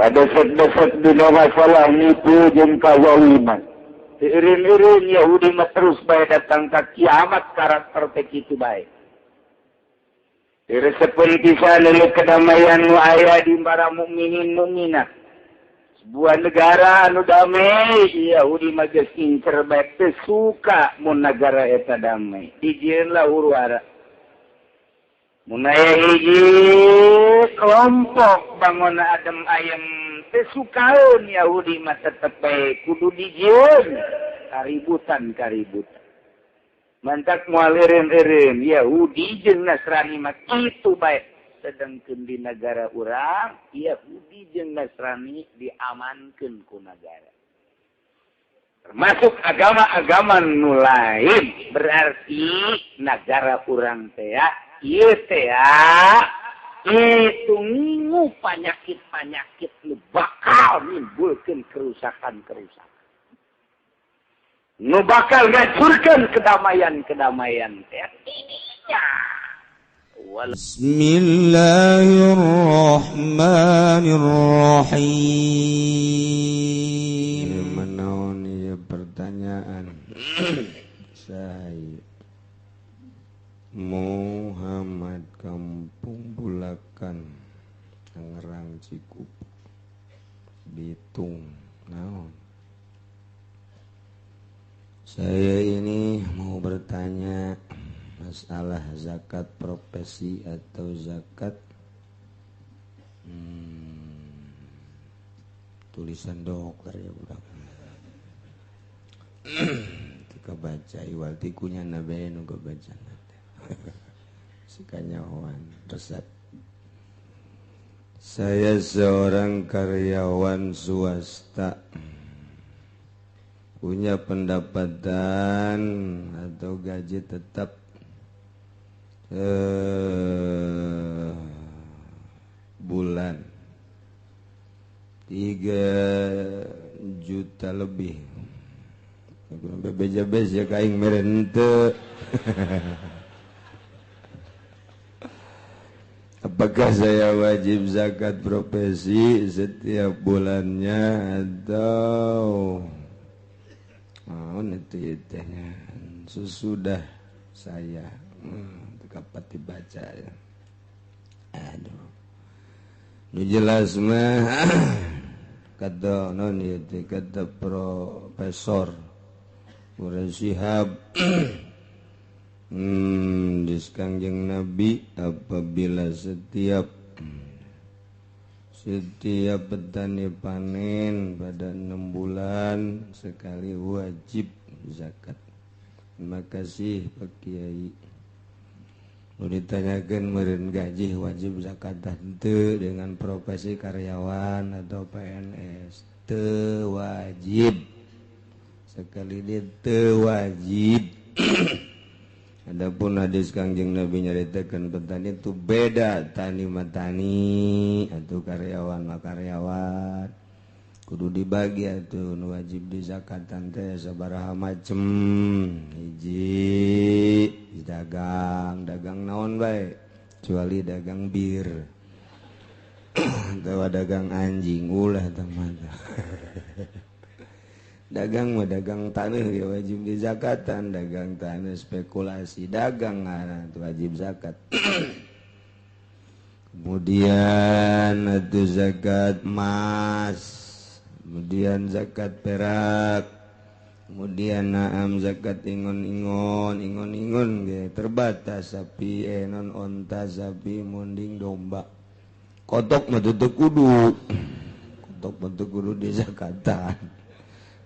Kadesek-desek dina masalah nipu jeung kazaliman. Irin-irin Yahudi mah terus bae datang ka kiamat karakter teh kitu bae. Diresepeun pisan leuleuk kedamaian nu aya di para mukminin mukminah. Sebuah negara anu damai, Yahudi mah geus incer bae teu suka mun nagara eta damai. Dijieunlah huru-hara. Mun aya hiji kelompok bangun adem ayem teu sukaeun Yahudi mah tetep bae kudu dijieun kaributan-kaributan. Mantak moal eureun-eureun Yahudi jeung Nasrani mah kitu bae. Sedangkeun di negara urang Yahudi jeung Nasrani diamankeun ku nagara. Termasuk agama-agama nu lain, berarti nagara urang teh ieu teh itu ngingu panyakit-panyakit nu bakal nimbulkeun kerusakan-kerusakan. Nu bakal ngancurkeun kedamaian-kedamaian teh ininya. Bismillahirrahmanirrahim. Menaon ieu pertanyaan saya Muhammad Kampung Bulakan Tangerang Cikupa Bitung. Naon? Saya ini mau bertanya masalah zakat profesi atau zakat tulisan dokter ya budak. Teu baca iwal tikunya nabe nu kebaca. Sikanyahoan resep. Saya seorang karyawan swasta, punya pendapatan atau gaji tetap bulan 3 juta lebih. Beja-beja ya kaing merente. Apakah saya wajib zakat profesi setiap bulannya atau itu tehnya sesudah saya dapat dibaca ya. Aduh. Nu jelas mah kata non ieu teh kata Profesor Quraish Shihab di Kangjeng Nabi apabila setiap petani panen pada 6 bulan sekali wajib zakat. Terima kasih Pak Kiai. Nu ditanyakeun meureun gaji wajib zakat henteu dengan profesi karyawan atau PNS teu wajib. Sekali dia teu wajib. Adapun hadis Kangjeng Nabi nyaritakeun petani itu beda, tani mah tani atau karyawan mah karyawan. Kudu dibagi atuh nu wajib dizakatan teh sabaraha macem. Hiji dagang, dagang naon bae kecuali dagang bir. Atawa dagang anjing ulah tah mah. Dagang mah dagang tanah ya wajib dizakatan, dagang tanah spekulasi dagang itu wajib zakat. Kemudian itu zakat emas, kemudian zakat perak, kemudian naam zakat ingon-ingon, ingon-ingon ge terbatas sapi, non onta, sapi, munding, domba. Kotok mah teu kudu. Kotok mah teu kudu dizakatan.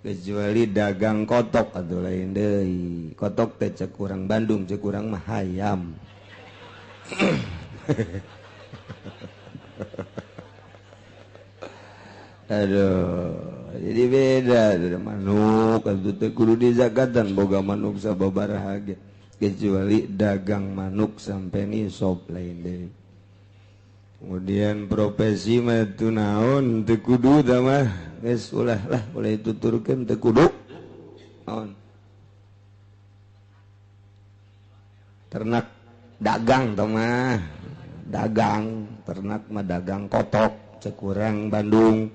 Kecuali dagang kotok atau lain deui. Kotok teh cek urang Bandung, cek urang mah hayam. Aduh, jadi beda dari manuk atuh teh kudu dizakatan boga manuk sababaraha ge. Kecuali dagang manuk sampai nisab lain deui. Kemudian profesi mah teu naon teu kudu tah mah geus ulah lah ulah dituturkeun teu kudu naon. Ternak dagang tah mah, dagang ternak mah dagang kotok. Depok cek urang Bandung.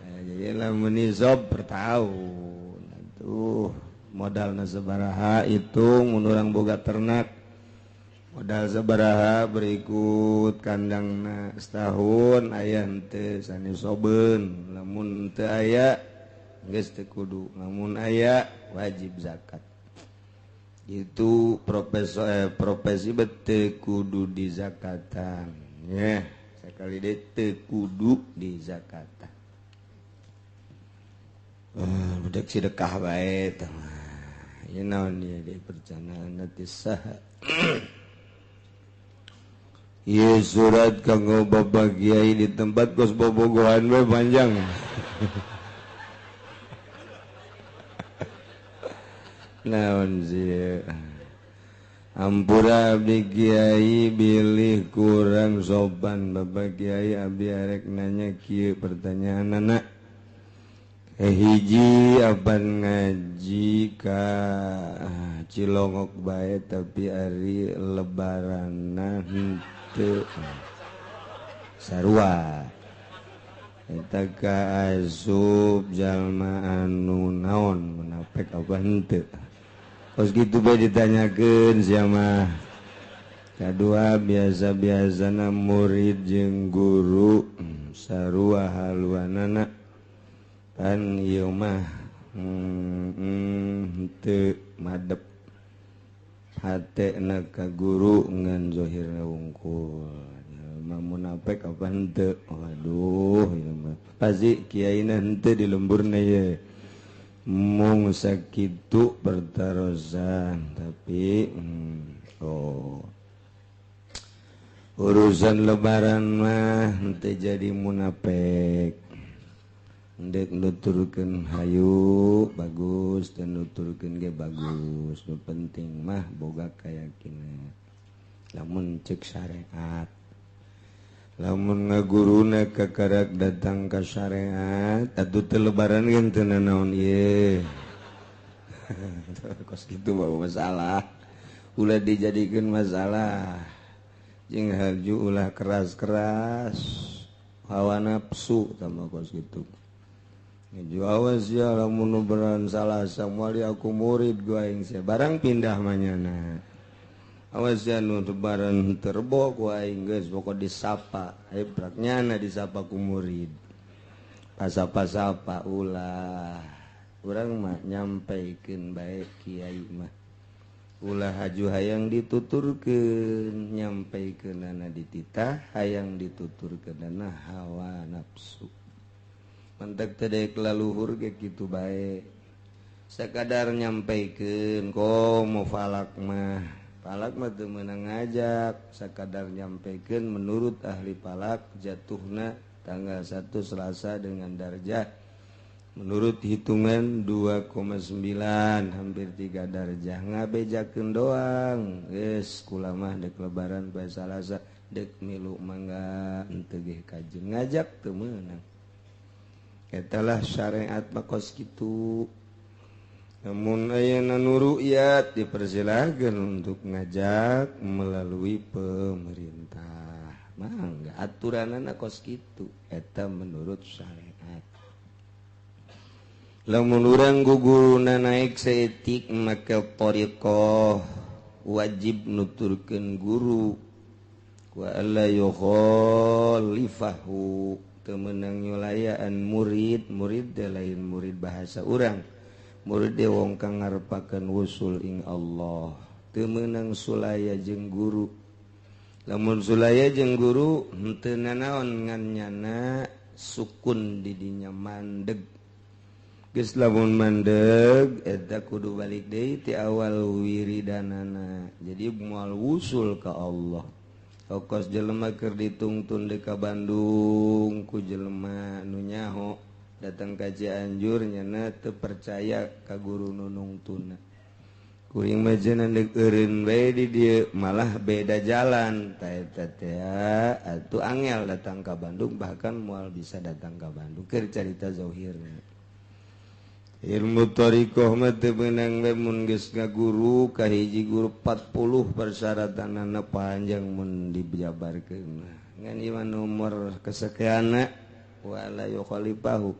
Jadi lamun nisab per tahun tuh modalna sabaraha hitung mun urang boga ternak modal sabaraha berikut kandangna setahun aya henteu sanisobeun lamun teu aya geus teu kudu lamun aya wajib zakat. Itu profesi bete kudu dizakatan ya, sekali deui teu kudu dizakatan. Budak sedekah bae tah mah. Ieu naon ieu di perjalanan teh saha. Ieu surat kanggo Bapak Kiai di tempat kos bobogohan we panjang. Naon sih ampura abdi kiai bilih kurang sopan Bapak Kiai abdi arek nanya kieu pertanyaanana. Hiji apan ngaji ka Cilongok bae tapi ari lebaranna henteu sarua. Eta ka asup jalma anu naon munafik apa henteu. Kos kitu bae ditanyakeun sia mah. Kadua biasa-biasana murid jeung guru sarua haluanana. Pan ieu mah teu madep hatena ka guru ngan zahirna wungkul. Jalma munafik apa henteu? Waduh ieu mah pasti kiaina henteu di lemburna ye. Mung sakitu pertarosan tapi oh urusan lebaran mah henteu jadi munafik. Ndek nuturkeun hayu bagus dan nuturkeun ge bagus. Nu penting mah boga kayakinan. Lamun cek syariat, lamun ngaguruna kakarak datang ka syariat atuh teu lebaran ge teu nanaon ieu. Kos kitu mah masalah. Ulah dijadikeun masalah. Jeung harju ulah keras-keras hawa nafsu tambah kos kitu. Ngeju awas ya lamun nu beran salah samuali aku murid gua aing sia barang pindah manyana. Awas ya nu lebaran terbo ku aing geus pokok disapa hebrak nyana disapa ku murid. Pasapa-sapa ulah. Urang mah nyampaikeun bae kiai mah. Ulah haju hayang dituturkeun nyampaikeunana dititah hayang dituturkeunana hawa nafsu. Mentek tedek laluhur ge kitu bae. Sakadar nyampaikeun komo falak mah. Falak mah teu meunang ngajak, sakadar nyampaikeun menurut ahli falak jatuhna tanggal 1 Selasa dengan darjah menurut hitungan 2,9 hampir 3 darjah ngabejakeun doang. Geus kula mah dek lebaran bae Salasa dek milu mangga henteu ge kajeun ngajak teu meunang. Etalah syariat makos kitu. Namun ayana nu ru'yat dipersilahkan untuk ngajak melalui pemerintah. Mangga aturanana kos kitu eta menurut syariat. Lamun urang guguruna naik saeutik make thariqah wajib nuturkeun guru wa alla yukhalifahu. Kemenang nyulayaan murid, murid teh lain murid bahasa urang. Murid teh wong kang ngarepakeun wusul ing Allah. Teu meunang sulaya jeung guru. Lamun sulaya jeung guru henteu nanaon ngan nyana sukun di dinya mandeg. Geus lamun mandeg eta kudu balik deui ti awal wiridanana. Jadi moal wusul ka Allah. Okos jelema keur ditungtun deui ka Bandung ku jelema nu nyaho datang ka Cianjur nyana teu percaya ka guru nu nungtuna. Kuring mah cenah deuk eureun bae di dieu malah beda jalan ta eta teh atuh angel datang ka Bandung bahkan moal bisa datang ka Bandung keur carita zahirna. Ilmu thariqah mah teu meunang we mun geus ngaguru ka hiji guru 40 persyaratanana panjang mun dijabarkeun mah. Ngan ieu nomor kesekianna wala yukhalifahu.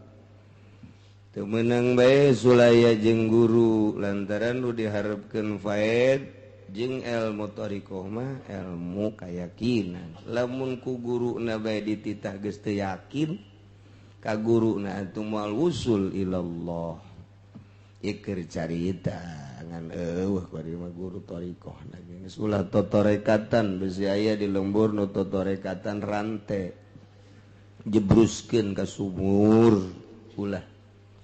Teu meunang bae Sulaya jeung guru lantaran nu diharepkeun faed jeung ilmu thariqah mah ilmu kayakinan. Lamun ku guruna bae dititah geus teu yakin ka guruna atuh moal wusul ilallah. Ieu carita ngan eueuh kuari mah guru thariqah geus ulah totorekatan besi aya di lembur nu totorekatan rante jebruskeun ka sumur ulah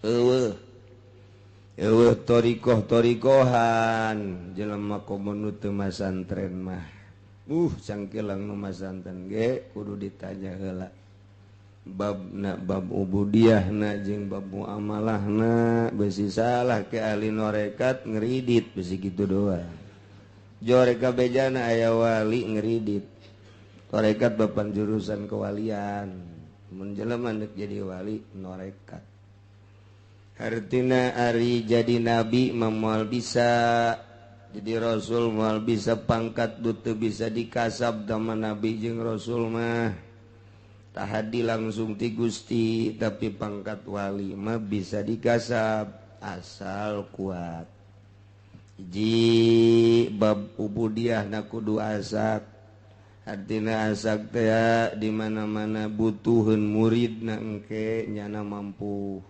eueuh eueuh thariqah-thariqahan jelema komo nu teu masantren mah cangkelang nu masantren ge kudu ditanya heula babna bab ubudiyahna jeung bab muamalahna besi salah ke ahli norekat ngeridit besi kitu doang joreka bejana aya wali ngeridit torekat bapan jurusan kewalian mun jelema deuk jadi wali norekat hartina ari jadi nabi mah moal bisa jadi rasul moal bisa pangkat du teu bisa dikasab dama nabi jeung rasul mah tahadi langsung ti Gusti tapi pangkat wali mah bisa dikasab asal kuat. Hiji bab ubudiyah na kudu asak artina asak teh di mana-mana butuheun muridna engke nyana mampu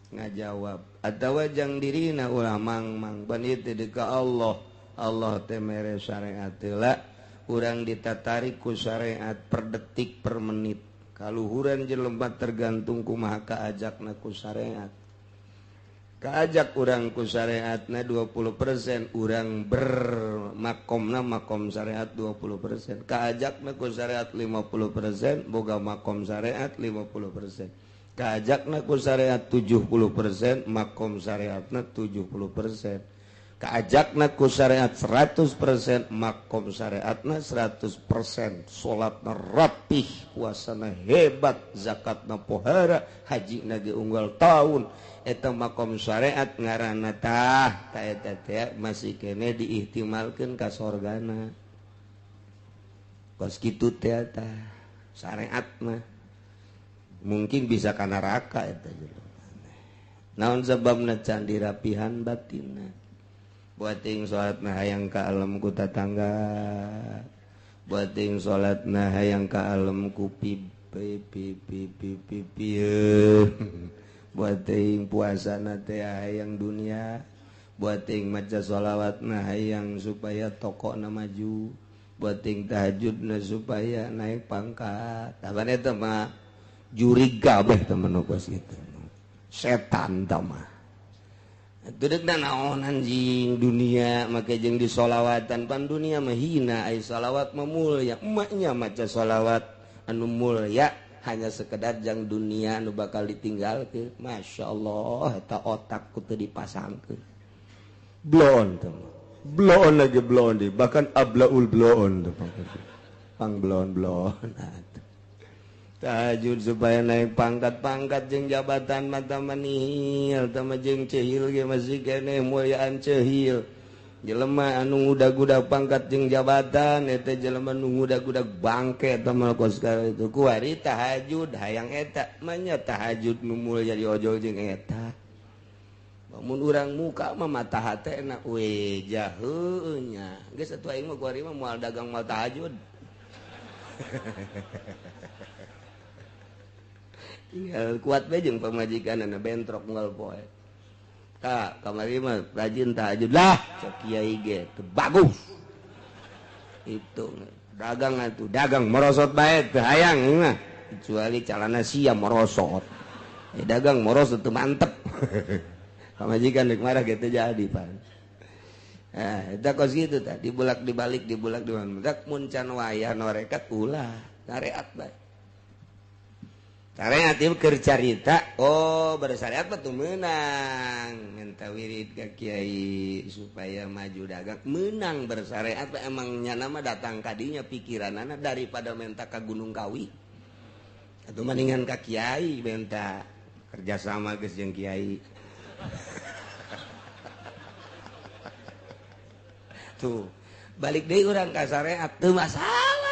ngajawab atawa jang dirina ulah mang-mang ban ieu teh ka Allah. Allah teh mere syariat heula urang ditatarik ku syariat per detik per menit. Kaluhuran jelema tergantung kumaha kaajakna ku syariat. Kaajak urang ku syariatna 20%, urang bermakomna makom syariat 20%. Kaajakna ku syariat 50%, boga makom syariat 50%. Kaajakna ku syariat 70%, makom syariatna 70%. Kaajakna ku syariat 100%, makom syariatna 100%. Salatna rapih, puasana hebat, zakatna pohara, hajina ge unggal taun. Eta makom syariat ngaranna tah, ta eta teh masih kene diihtimalkeun ka sorgana. Kos kitu teh tah syariat mah mungkin bisa ka neraka eta jelema. Naon sababna can dirapihan batinna? Buat ting salat nah hayang ka alam ku tatangga, buat ting salat nah hayang ka alam ku pi pi pi pi pi pi, buat ting puasa na teh hayang dunia, buat ting maca sholawat nah hayang supaya toko na maju, buat ting tahajud na supaya naik pangkat. Taban eta mah jurig kabeh temen kos kitu. Setan tah mah. Tudek naon anjing dunia make jeung disolawatan pan dunia mah hina ai solawat mah mulya emaknya maca solawat anu mulya hanya sekedar jang dunia anu bakal ditinggalkeun. Masya Allah eta otak ku teu dipasangkeun bloon teh bloon lagi bloon di bahkan ablaul bloon teh pang bloon bloon tahajud supaya naik pangkat-pangkat jeung jabatan mata manihil tama jeung cehil ge masih keneh mulyaan cehil jelema anu ngudag-gudag pangkat jeung jabatan eta jelema nu ngudag-gudag bangke tama kos itu kuari tahajud hayang eta manya tahajud nu mulya diojol jeung eta mun urang muka mah mata hatena we jaheunya geus atuh aing mah kuari mah moal dagang moal tahajud. Tinggal kuat bae jeung pamajikanna bentrok unggal poe. Ka kamari mah rajin tahajud lah cek kiai ge teu bagus. Itu dagang atuh dagang merosot bae teu hayang mah kecuali calana sia merosot. Dagang merosot teu mantep. Pamajikan rek marah ge teu jadi pan. Eta kos kitu tah dibulak dibalik dibulak dibalik mun can wayah norekat ulah syariat bae. Syariat ieu keur carita, oh bersyariat mah teu meunang minta wirid ka kiai supaya maju dagang meunang bersyariat mah emang nyana mah datang ka dinya pikiranana daripada minta ka Gunung Kawi. Atuh mendingan ka kiai minta kerjasama geus jeung kiai. Tuh balik deui urang ka syariat teu masalah.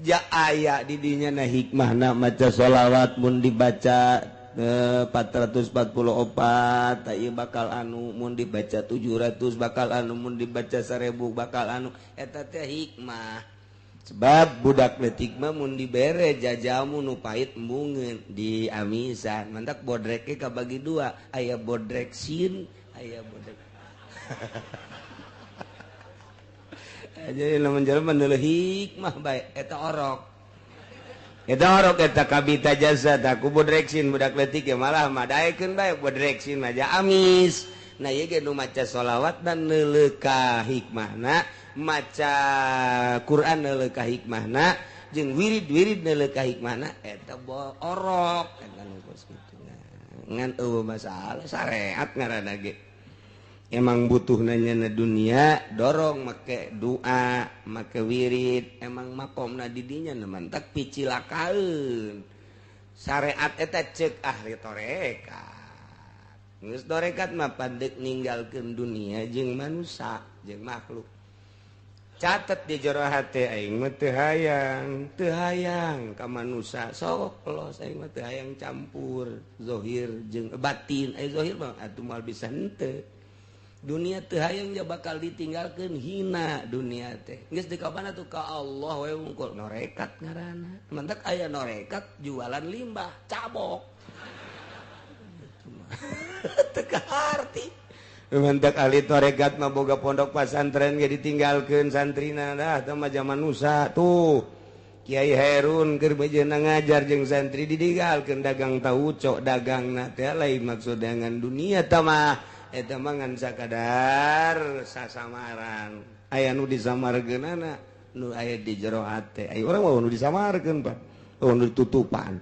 Ja aya di dinya na hikmahna maca sholawat mun dibaca 444 ieu bakal anu, mun dibaca 700 bakal anu, mun dibaca 1000 bakal anu, eta teh hikmah. Sebab budak leutik mah mun dibere jajamu nu pahit embungeun di amisan, mantak bodreke kabagi dua, aya bodrek sin, aya bodrek. Jadi lamun jelema neuleuh hikmah bae eta orok. Eta orok eta kabita jasa tah ku bodrek sin budak leutik ge malah madaekeun bae bodrek sin mah ja amis. Nah ieu ge nu maca sholawat dan neuleuh ka hikmahna, maca Quran neuleuh ka hikmahna, jeung wirid-wirid neuleuh ka hikmahna eta orok eta nu kos kitu. Ngan eueuh masalah syariat ngaranna ge. Emang butuh nanya na dunia dorong make doa make wirid emang makomna di dinya nu mantak picilakaeun. Syariat eta ceuk ahli tarekat. Geus tarekat mah pandek ninggalkeun dunia jeung manusia jeung makhluk. Catet di jero hate aing mah teu hayang ka manusia sok los aing mah teu hayang campur zahir jeung batin. Ai zahir mah atuh moal bisa henteu. Dunia teu hayang ja bakal ditinggalkeun hina dunia teh. Geus dikapan atuh ka Allah we wungkul norekat ngaranna. Mantak aya norekat jualan limbah cabok. Teu kaharti. Mantak ahli torekat mah boga pondok pasantren ge ditinggalkeun santrina dah teh mah zaman nusa tuh. Kiai Herun keur bejeuna ngajar jeung santri ditinggalkeun dagang tauco dagangna teh lain maksud dengan dunia teh mah. Eta mah ngan sakadar sasamaran. Aya nu disamarkeunana nu aya di jero hate. Aya urang mah nu disamarkeun Pak. Oh nu ditutupan.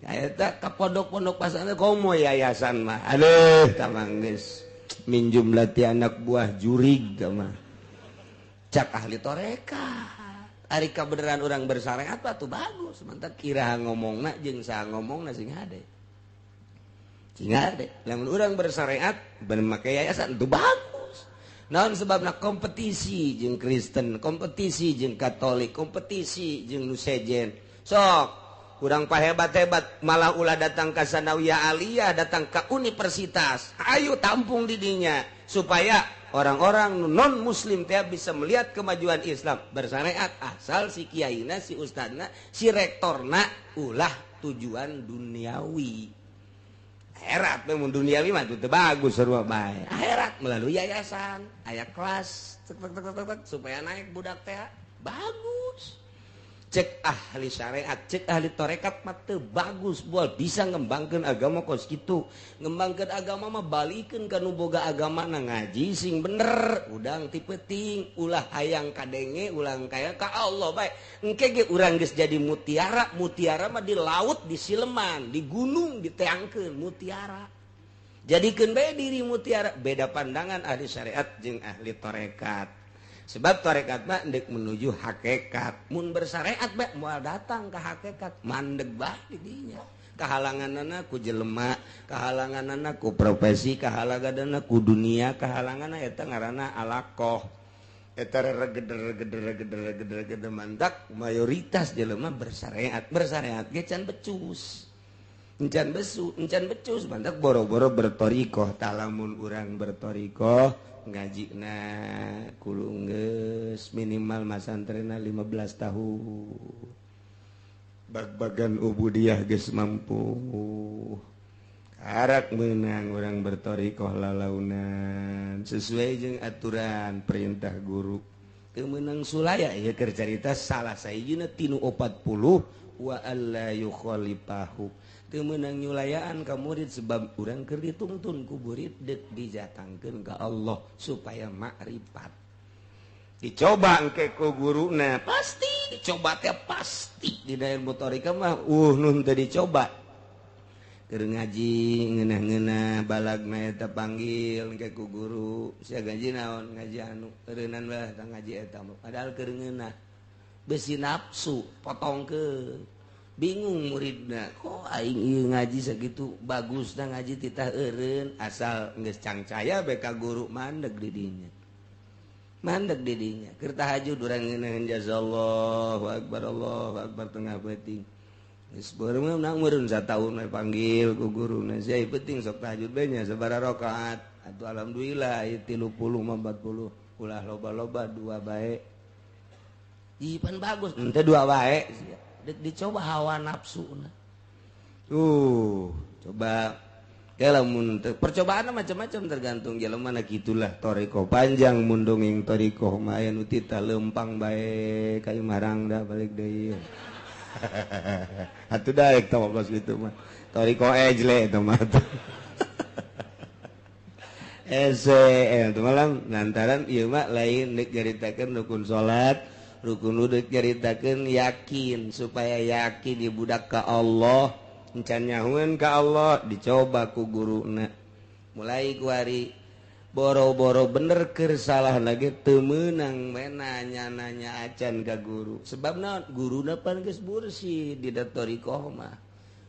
Eta ka pondok-pondok pasantren komo yayasan mah. Aduh tah mah geus min jumlati anak buah jurig tah mah. Cak ahli tarekat. Ari kabeneran urang bersyariat mah tuh bagus. Mantap kira ngomongna jeung saha ngomongna sing hade. Sehingga lamun urang bersyariat ben make yayasan itu bagus. Naon sebabna kompetisi jeung Kristen, kompetisi jeung Katolik, kompetisi jeung nu sejen. Sok urang pahebat-hebat malah ulah datang ka Sanawiyah Aliyah, datang ka universitas. Ayo tampung di dinya supaya orang-orang non muslim teh bisa melihat kemajuan Islam bersyariat asal si kiaina, si ustadna, si rektorna ulah tujuan duniawi. Akhirat memang duniawi mah teu bagus sarua bae. Akhirat melalui yayasan, aya kelas tek tek tek tek supaya naik budak teh bagus. Cek ahli syariat, cek ahli tarekat mah teu bagus bual bisa ngembangkeun agama kos kitu. Ngembangkeun agama mah balikeun ka nu boga agama na ngaji sing bener, udang ti peuting, ulah hayang kadenge, ulah kaya ka Allah bae. Engke ge urang geus jadi mutiara, mutiara mah di laut, di sileman, di gunung diteangkeun mutiara. Jadikeun bae diri mutiara, beda pandangan ahli syariat jeung ahli tarekat. Sebab tarekat mah ndek menuju hakikat. Mun bersyariat bae moal datang ka hakikat, mandeg bae di dinya. Kahalanganana ku jelema, kahalanganana ku profesi, kahalanganana ku dunia, kahalanganana eta ngaranna alakoh. Eta regeder-regeder-regeder-regeder mantak mayoritas jelema bersyariat, bersyariat ge can becus. Encan besu, encan becus mantak boro-boro bertorikoh. Talamun urang bertorikoh ngajina kudu geus minimal masantrena 15 tahun. Bag-bagan ubudiah geus mampu. Karak meunang urang bertorikoh lalaunan sesuai jeung aturan perintah guru. Teu meunang sulaya ieu keur carita salah sahijina tinu 40 wa alla yukhalifahu. Teu meunang nyulayaan ka murid sebab urang keur dituntun ku murid deuk dijatangkeun ka Allah supaya makrifat. Dicoba engke ku guruna pasti dicoba teh pasti di daerah motorika mah nun teu dicoba. Keur ngaji ngeunah-ngeunah balagna eta panggil engke ku guru sia gaji naon ngaji anu eureunnan bae tah ngaji eta mah padahal keur ngeunah besi nafsu potongkeun. Bingung muridna kok aing ieu ngaji sakitu bagusna ngaji titah eureun asal geus cangcaya bae ka guru mandeg di dinya. Mandek didinya keur tahajud urang ngeunaheun jazallahu akbar Allahu akbar tengah peuting. Geus beureum nang meureun sataun we panggil ku guruna sia penting sok tahajud bae nya sabaraha rakaat. Atuh alhamdulillah ieu 30 mah 40 ulah loba-loba dua bae. Ih pan bagus henteu dua bae sia. Deuk dicoba hawa nafsuna. Coba lamun percobaan macam-macam tergantung jelema na gitulah toriko panjang mundunging toriko mah aya nu tita lempang bae ka marang da balik deui. Atuh daek tah kos kitu mah. Toriko ejle eta mah. Ese eta malam lantaran ieu mah lain deuk nyaritakeun rukun salat, rukun deuk nyaritakeun yakin supaya yakin ieu budak ka Allah. Encan nyahueun ka Allah dicoba ku guruna mulai kuari boro-boro bener keur salah lagi teu meunang nanya-nanya acan ka guru sebab naon guruna pan geus mursid di thoriqoh mah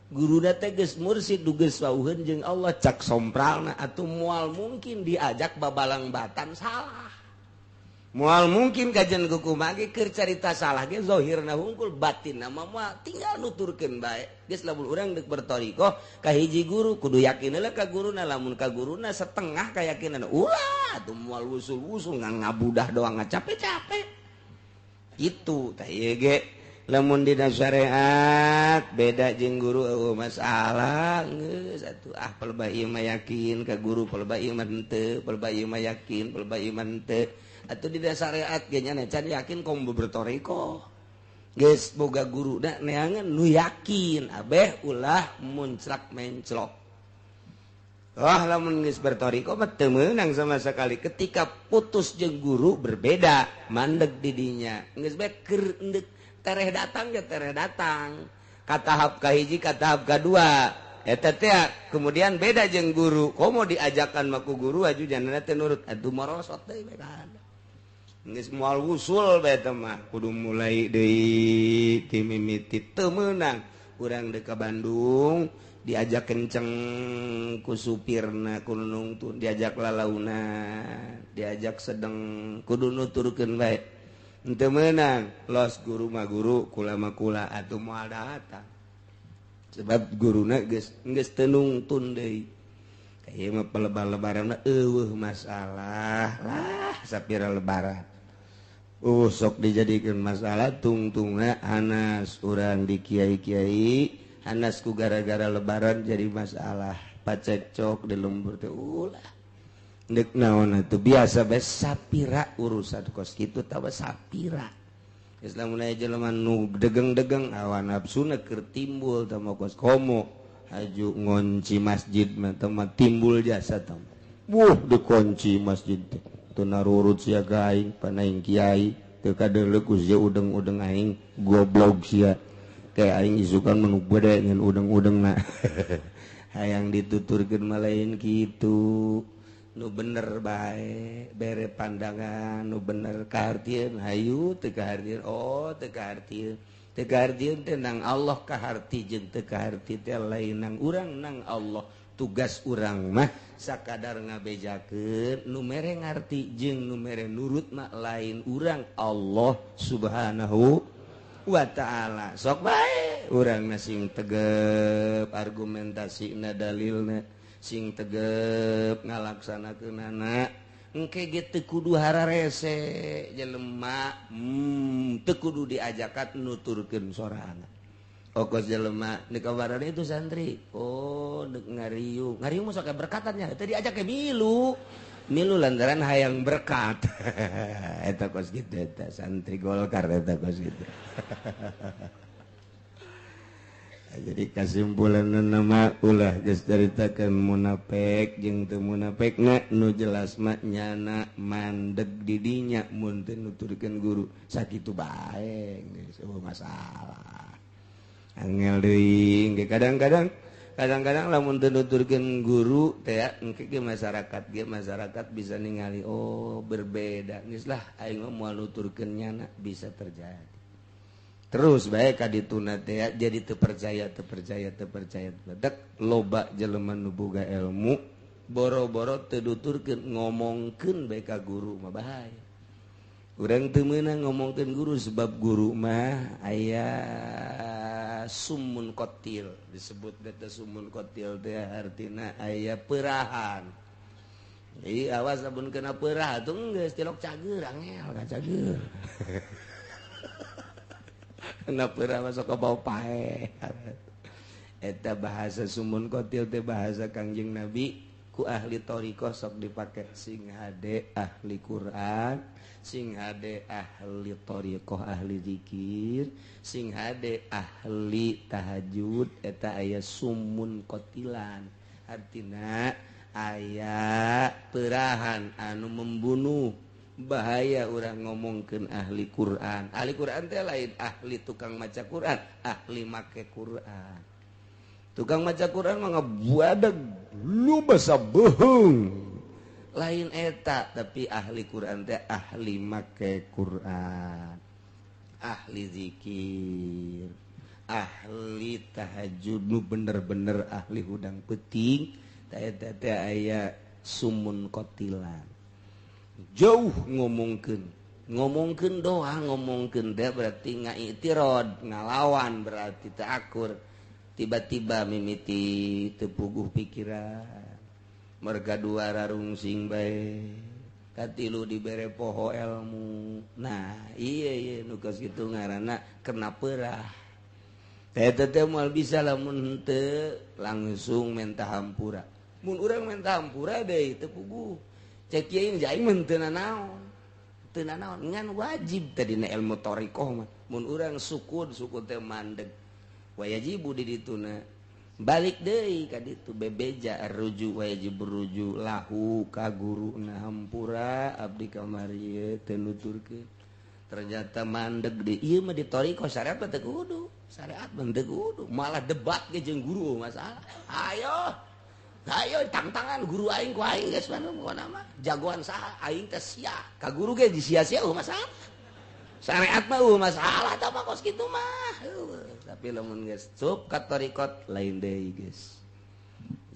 guruna teh geus mursid geus wauheun jeung Allah cak sompralna atuh moal mungkin diajak babalang batan salah moal mungkin kajian kumaha ge keur carita salah ge zahirna hungkul batinna mah moal tinggal nuturkeun bae geus lamun urang deuk berthoriqoh ka hiji guru kudu yakin heula ka guruna lamun ka guruna setengah kayakinan ulah atuh moal wusul-wusul ngabudah doang ngacape-cape kitu tah ieu ge lamun dina syariat beda jeung guru eueuh masalah geus atuh ah pelebah ieu mah yakin ka guru pelebah ieu mah henteu pelebah ieu mah yakin pelebah ieu mah henteu atuh di syariat ge nya can yakin komo berthoriqoh geus boga guru da neangan nu yakin abeh ulah munclak menclok. Wah lamun geus berthoriqoh mah teu meunang sama sekali ketika putus jeung guru berbeda mandeg di dinya geus bae keur endek tereh datang ge tereh datang ka tahap ka hiji ka tahap ka dua eta teh kemudian beda jeung guru komo diajakan mah ku guru aju janana teh nurut atuh morosot deui bae kan geus moal wusul bae teh mah kudu mulai deui ti mimiti teu meunang urang deuk ka Bandung diajak kenceng ku supirna ku nungtun diajak lalauna diajak sedeng kudu nuturkeun bae henteu meunang los guru mah guru kula mah kula atuh moal datang sebab guruna geus geus teu nungtun deui ieu mah pelebar-lebaran eueuh masalah lah sapira lebaran sok dijadikan masalah tungtungna hanas urang di kiai-kiai hanas ku gara-gara lebaran jadi masalah pacekcok di lembur teh ulah deuk naon atuh biasa bae sapira urusan kos kitu tawa sapira geus lamun aya jelema nu degeng-degeng hawa nafsuna keur timbul tah kos komo haju ngonci masjid mah teh timbul jasa tah wuh dikunci masjid teh teu narurut sia ka aing panaing kiai teu kadeuleu ku sia udeng-udeng aing goblok sia kayak aing isukan menu gede ngan udeng-udengna hayang dituturkeun mah lain kitu nu bener bae bere pandangan nu bener kahartieun hayu teu kahartieun oh teu kahartieun teu kahartieun teh nang Allah kaharti jeung teu kaharti teh lain nang urang nang Allah tugas urang mah sakadar ngabejakeun nu mere ngarti jeung nu mere nurut mah lain urang Allah Subhanahu wa ta'ala sok bae urang na sing tegep argumentasina dalilna sing tegep ngalaksanakeunana engke ge teu kudu hararese jelema teu kudu diajakan nuturkeun sorangan okos jelema di kabaran itu santri oh dek ngariung ngariung mah sok berkatannya teu diajak ke milu milu lantaran hayang berkat eta kos kitu eta santri Golkar eta kos kitu. Jadi kesimpulan nama ulah geus caritakeun munafik jeung teu munafik nu jelas mah nyana mandeg di dinya mun teu nuturkeun guru sakitu bae geus eueuh masalah angel deui ge kadang-kadang kadang-kadang lamun teu nuturkeun guru teh engke ge masyarakat bisa ningali oh berbeda geus lah aing mah moal nuturkeun nyana bisa terjadi terus bae ka dituna teh jadi teu percaya teu percaya teu percaya dek loba jelema nu boga ilmu boro-boro teu nuturkeun ngomongkeun bae ka guru mah bahaya. Urang teu meunang ngomongkeun guru sebab guru mah aya sumun kotil disebut eta sumun kotil teh artina aya perahan. Jadi awas lamun kena perah atuh geus tilok cager angel ka cager. Kena perah masuk ke bau pae. Eta bahasa sumun kotil teh bahasa Kangjeng Nabi ku ahli thariqah sok dipake sing hade ahli Quran, sing hade ahli thariqah ahli zikir, sing hade ahli tahajud eta aya sumun kotilan. Artina aya perahan anu membunuh. Bahaya urang ngomongkeun ahli Quran. Ahli Quran teh lain ahli tukang maca Quran, ahli make Quran. Tukang maca Quran mah ngabuadeg lu basa bohong. Lain eta, tapi ahli Quran teh ahli make Quran, ahli zikir, ahli tahajud, nu bener-bener ahli hudang peuting. Tah eta teh aya sumun kotilan. Jauh ngomongkeun, ngomongkeun doa, ngomongkeun teh berarti ngaitirod, ngalawan berarti teu akur. Tiba-tiba mimiti teu puguh pikiran, merga dua rarungsing bae, katilu dibere poho ilmu. Nah, iya iya nu kos kitu ngaranna kena perah. Teh teh moal bisa lamun henteu langsung menta hampura. Mun urang menta hampura deui teu puguh. Cek kiai aing mah teu nanaon. Teu nanaon ngan wajib teh dina ilmu thariqah mah. Mun urang sukun, sukun teh mandeg. Wajibu di dituna balik deui ka ditu bebeja ruju wajib ruju lahu ka guruna hampura abdi kamari ieu teu nuturkeun. Ternyata mandeg deui ieu mah di thariqah syariat mah teu kudu, syariat mah teu kudu, malah debat ge jeung guru masalah. Ayo ayo tangtangan guru aing ku aing geus mah pokona mah jagoan saha aing teh sia ka guru ge disia-sia eueuh masalah. Syariat mah eueuh masalah tah mah kos kitu mah. Tapi lamun geus cup ka thariqat lain deui geus.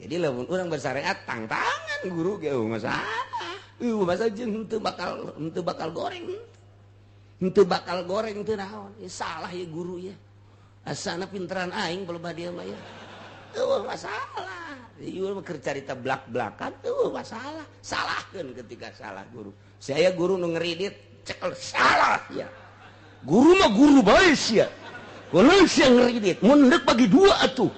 Jadi lamun urang bersyariat tangtangan guru ge eueuh masalah. Eueuh masalah jeung henteu bakal goreng. Henteu bakal goreng teu naon. Salah ya guru ya. Asana pinteran aing palebah dia mah ya. Eueuh masalah. Ieu mah keur carita blak-blakan eueuh masalah. Salahkeun ketika salah guru. Saya guru nu ngeridit cekel salah ya. Guru mah guru bae sia. Kulo sia ngeridit, mun deuk bagi dua atuh.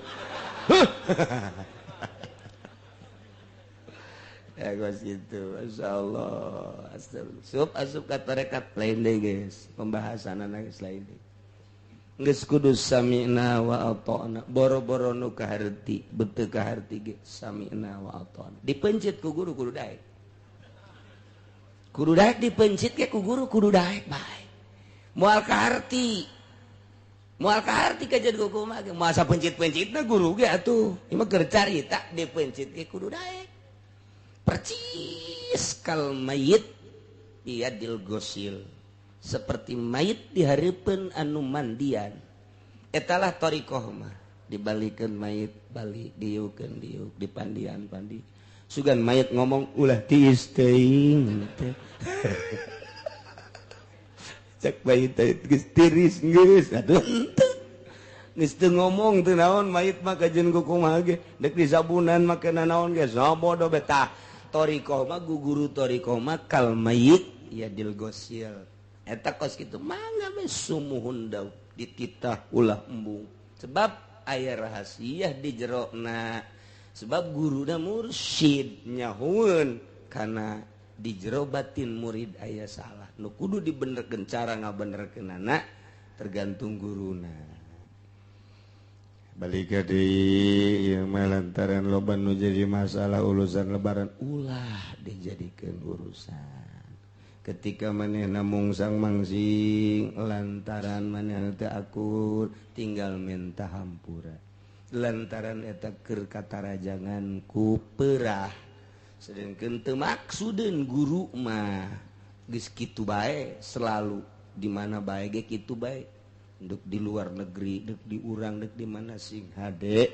Ya gos gitu, masyaallah. Asup asup ka tarekat lain deui geus, pembahasanna geus lain deui. Geus kudu sami'na wa ata'na, boro-boro nu kaharti, beuteung kaharti ge sami'na wa ata'na. Dipencit ku guru kudu daek. Kudu daek dipencit ge ku guru kudu daek bae. Moal kaharti. Moal kaharti kajian ku kumaha ge masa pencit-pencitna guru ge atuh. Ieu mah keur carita dipencit ge kudu daek. Percis kal mayit biadil gosil. Seperti mayit dihareupeun anu mandian. Etalah thariqah mah. Dibalikeun mayit balik diukeun diuk dipandian pandi. Sugan mayit ngomong ulah tiis teuing teh. Cek mayit teh geus tiris geus atuh henteu. Geus teu ngomong teu naon mayit mah kajeun ku kumaha ge deuk disabunan make nanaon ge sabodo betah. Thariqah mah guguru thariqah mah kal mayit yadil gosil. Eta kos kitu mangga we sumuhun daun dititah ulah embung. Sebab aya rahasia di jerona. Sebab guruna mursyid nyahueun kana di jero batin murid aya salah. Nu kudu dibenerkeun cara ngabenerkeunana tergantung guruna. Balik deui ieu mah lantaran loba nu jadi masalah urusan lebaran ulah dijadikeun urusan. Ketika manehna mungsang mangsing lantaran manehna teu akur tinggal minta hampura. Lantaran eta keur katarajangan ku perah. Sedengkeun teu maksudeun guru mah geus kitu bae selalu di mana bae ge kitu bae. Dek di luar negeri, dek di urang, dek di mana sing hade.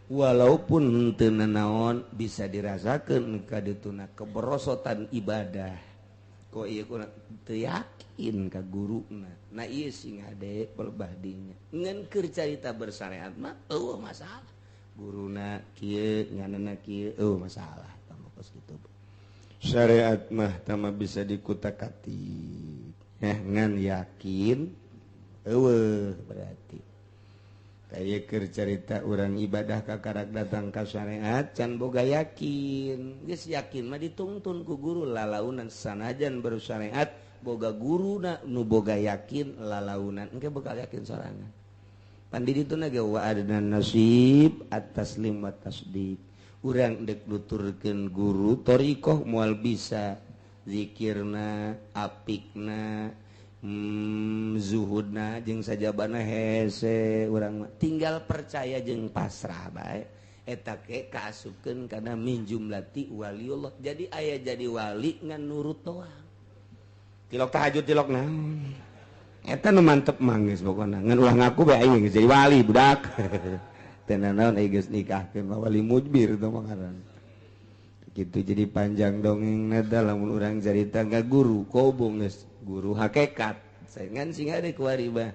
Walaupun teu nanaon bisa dirasakeun ka dituna keberosotan ibadah. Kok ieu kurang teu yakin ka guruna. Nah ieu sing hade pelebah dinya. Ngan keur carita bersyariat mah eueuh masalah. Guruna kieu nganana kieu eueuh masalah tah kos kitu. Syariat mah tama bisa dikutak-atik. Ngan yakin eueuh berarti. Aya keur carita urang ibadah kakarak datang ka syariat can boga yakin. Geus yakin mah ditungtun ku guru lalaunan sanajan bersyariat boga guruna nu boga yakin lalaunan engke bakal yakin sorangan. Pan di ditu na ge wa adna nasib at-taslim wa tasdiq. Urang deuk nuturkeun guru thariqah moal bisa zikirna apikna zuhudna jeung sajabana hese urang mah tinggal percaya jeung pasrah bae eta ke kaasupkeun kana min jumlati waliullah. Jadi aya jadi wali ngan nurut doang tilok tahajud tilok naon eta nu mantep mah geus pokona ngan ulah ngaku bae aing geus jadi wali budak. Teu nanaon aing geus nikahkeun mah wali mujbir teh mah ngaran gitu. Jadi panjang dongengna teh lamun urang carita ka guru kobong geus guru hakikat saingan sing ada kuari bah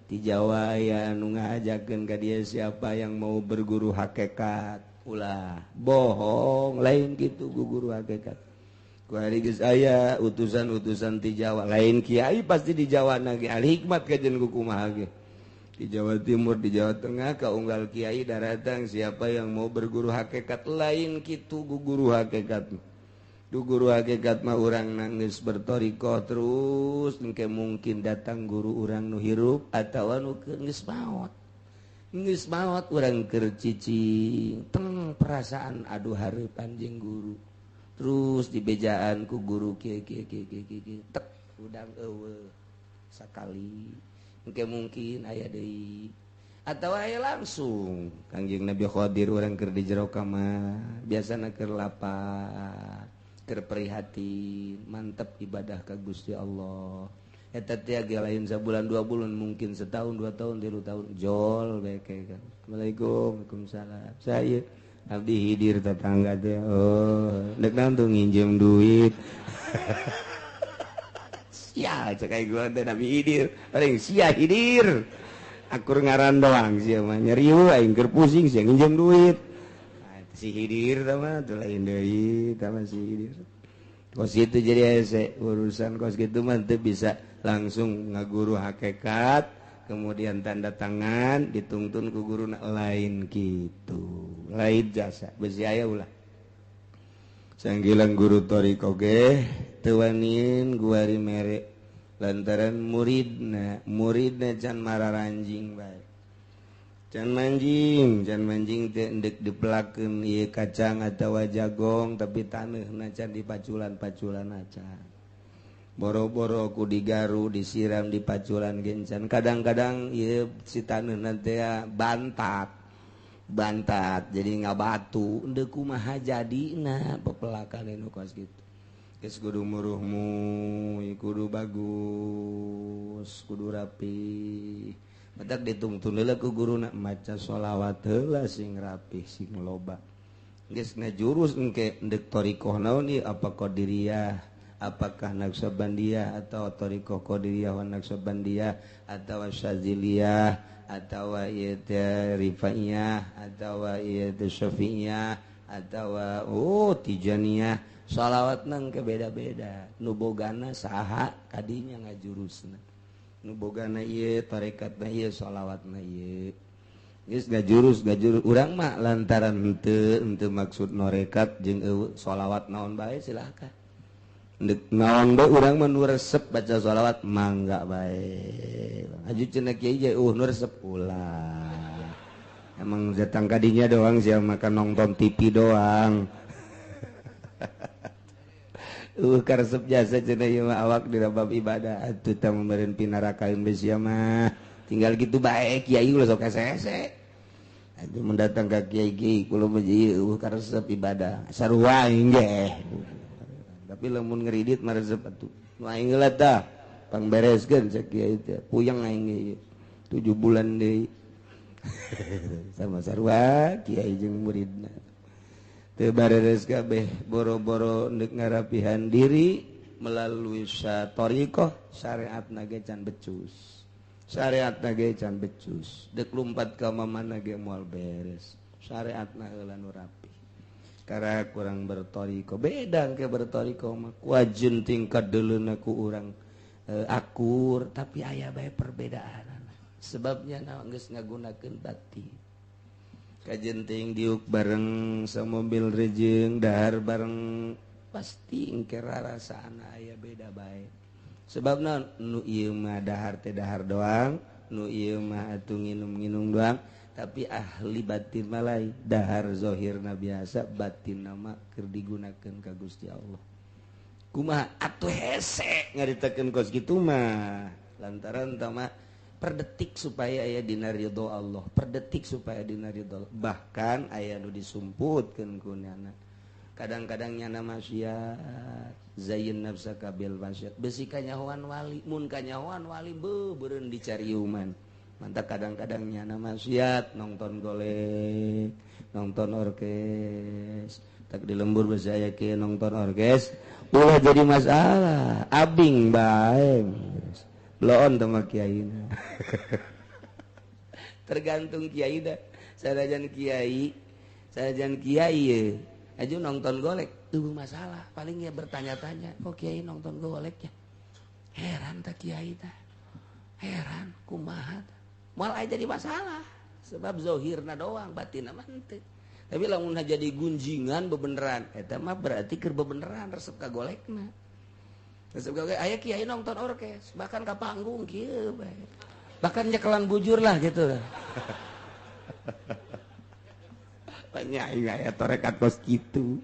di Jawa aya anu ngajakeun ka dia siapa yang mau berguru hakikat ulah bohong lain kitu guru hakikat kuari geus aya utusan-utusan ti Jawa lain kiai pasti di Jawa na ge al hikmat kajen ku kumaha ge di Jawa Timur di Jawa Tengah ka unggal kiai daratang siapa yang mau berguru hakikat lain kitu guru hakikat. Du guru hakikat mah urang nangis bertorikoh terus engke mungkin datang guru urang nu hirup atawa nu geus maot. Geus maot urang keur cicing teng perasaan aduh hareupan jeung guru. Terus dibejaan ku guru kieu kieu kieu kieu kieu tek udang eueuh sakali. Engke mungkin aya deui atawa aya langsung Kangjeng Nabi Khadir urang keur di jero kamar biasana keur lapar keur prihatin mantep ibadah ka Gusti Allah eta teh ge lain sabulan dua bulan mungkin setahun dua tahun tilu tahun jol bae kan. Assalamualaikum. Waalaikumsalam. Saya abdi hidir tetangga teh oh dek naon tuh nginjem duit. Sia cek aing gua teh Nabi Hidir paling sia Hidir akur ngaran doang sia mah nyeriu aing keur pusing sia nginjem duit. Si Hidir tah mah teu lain deui tah mah si Hidir. Kos kitu jadi hese urusan kos kitu mah teu bisa langsung ngaguru hakikat kemudian tanda tangan dituntun ku guru lain kitu. Lain jasa besi aya ulah. Sanggilang guru thariqah ge teu wanin guari mere lantaran muridna muridna can mararanjing bae. Can manjing teh endek dipelakeun ieu kacang atawa jagong tapi taneuhna can dipaculan-paculan acan. Boro-boro ku digaru disiram dipaculan gencan. Kadang-kadang ieu si taneuhna teh bantat jadi ngabatu endek kumaha jadina pepelakan anu kos kitu. Geus kudu muruhmu kudu bagus kudu rapi. Batak ditungtun heula ku guruna maca sholawat heula sing rapih sing loba. Geus ngajurus engke endek thariqah naon ieu apa qadiriyah apakah Naqsyabandiyah atau thariqah qadiriyah wa Naqsyabandiyah atau Syadziliyah atau ieu teh Rifaiyah atau ieu teh Syafi'iyah atau oh Tijaniyah sholawatna engke beda-beda nu bogana saha kadinya ngajurusna nu bogana ieu tarekatna ieu sholawatna ieu geus ngajurus urang mah lantaran henteu maksud norekat jeung eueuh sholawat naon bae silakan ndek naon bae urang mah nu resep baca sholawat mangga bae aju cenah kiai ge nu resep ulah emang datang kadinya doang sia makan nonton TV doang. Karesep jasa cenah ieu mah awak di bab ibadah atuh tah meureun pinarakaeun bae sia mah tinggal gitu bae kiai ulah sok hese-hese atuh mun datang ka kiai ge kula mah ieu karesep ibadah sarua aing ge tapi lamun ngeridit mah resep atuh nu aing heula tah pangbereskeun cek kiai teh puyeng aing ge 7 bulan deui sama sarua kiai jeung muridna teu bareres kabeh boro-boro ndek ngarapihan diri melalui thariqah syariatna ge can becus. Syariatna ge can becus. Dek lumpat ka mana ge moal beres. Syariatna heula nu rapi. Karena kurang berthariqah. Beda ke berthariqah mah kuajun tingkat deuleuna ku urang akur tapi aya bae perbedaan. Sebabnya naon geus ngagunakeun batin. Kajenting diuk bareng samobil rejeng dahar bareng pasti engke rarasaan aya beda bae. Sebabna nu ieu mah dahar teh dahar doang, nu ieu mah atuh nginum-nginum doang, tapi ahli batin mah lain. Dahar zahirna biasa, batinna mah keur digunakeun ka Gusti Allah. Kumaha atuh hese ngaritakeun kos kitu mah. Lantaran tah mah per detik supaya aya dina ridho Allah, per detik supaya dina ridho Allah. Bahkan aya nu disumputkeun ku nyana. Kadang-kadang nyana maksiat, zayin nafsaka bil maksiat. Besi kanyahoan wali, mun kanyahoan wali beuh beureun dicariuman. Mantap kadang-kadang nyana maksiat, nonton golek, nonton orkes. Tak di lembur besi aya kieu nonton orkes, ulah jadi masalah, abing bae. Bloon sama kiai. Tergantung kiai dah. Sanajan kiai ye. Aja nonton golek, tuh masalah. Paling ya bertanya-tanya, kok kiai nonton golek ya? Heran tak kiai dah. Heran kumaha. Moal aya jadi masalah. Sebab zahirna doang, batinna mah henteu. Tapi lamun jadi gunjingan bebeneran, eta mah berarti keur bebeneran resep ka golekna. Resep ka golek, aya kiai nonton orkes, bahkan ka panggung kieu bae. Bahkan nyekelan bujur lah gitu. Banyak aya torekat kos kitu.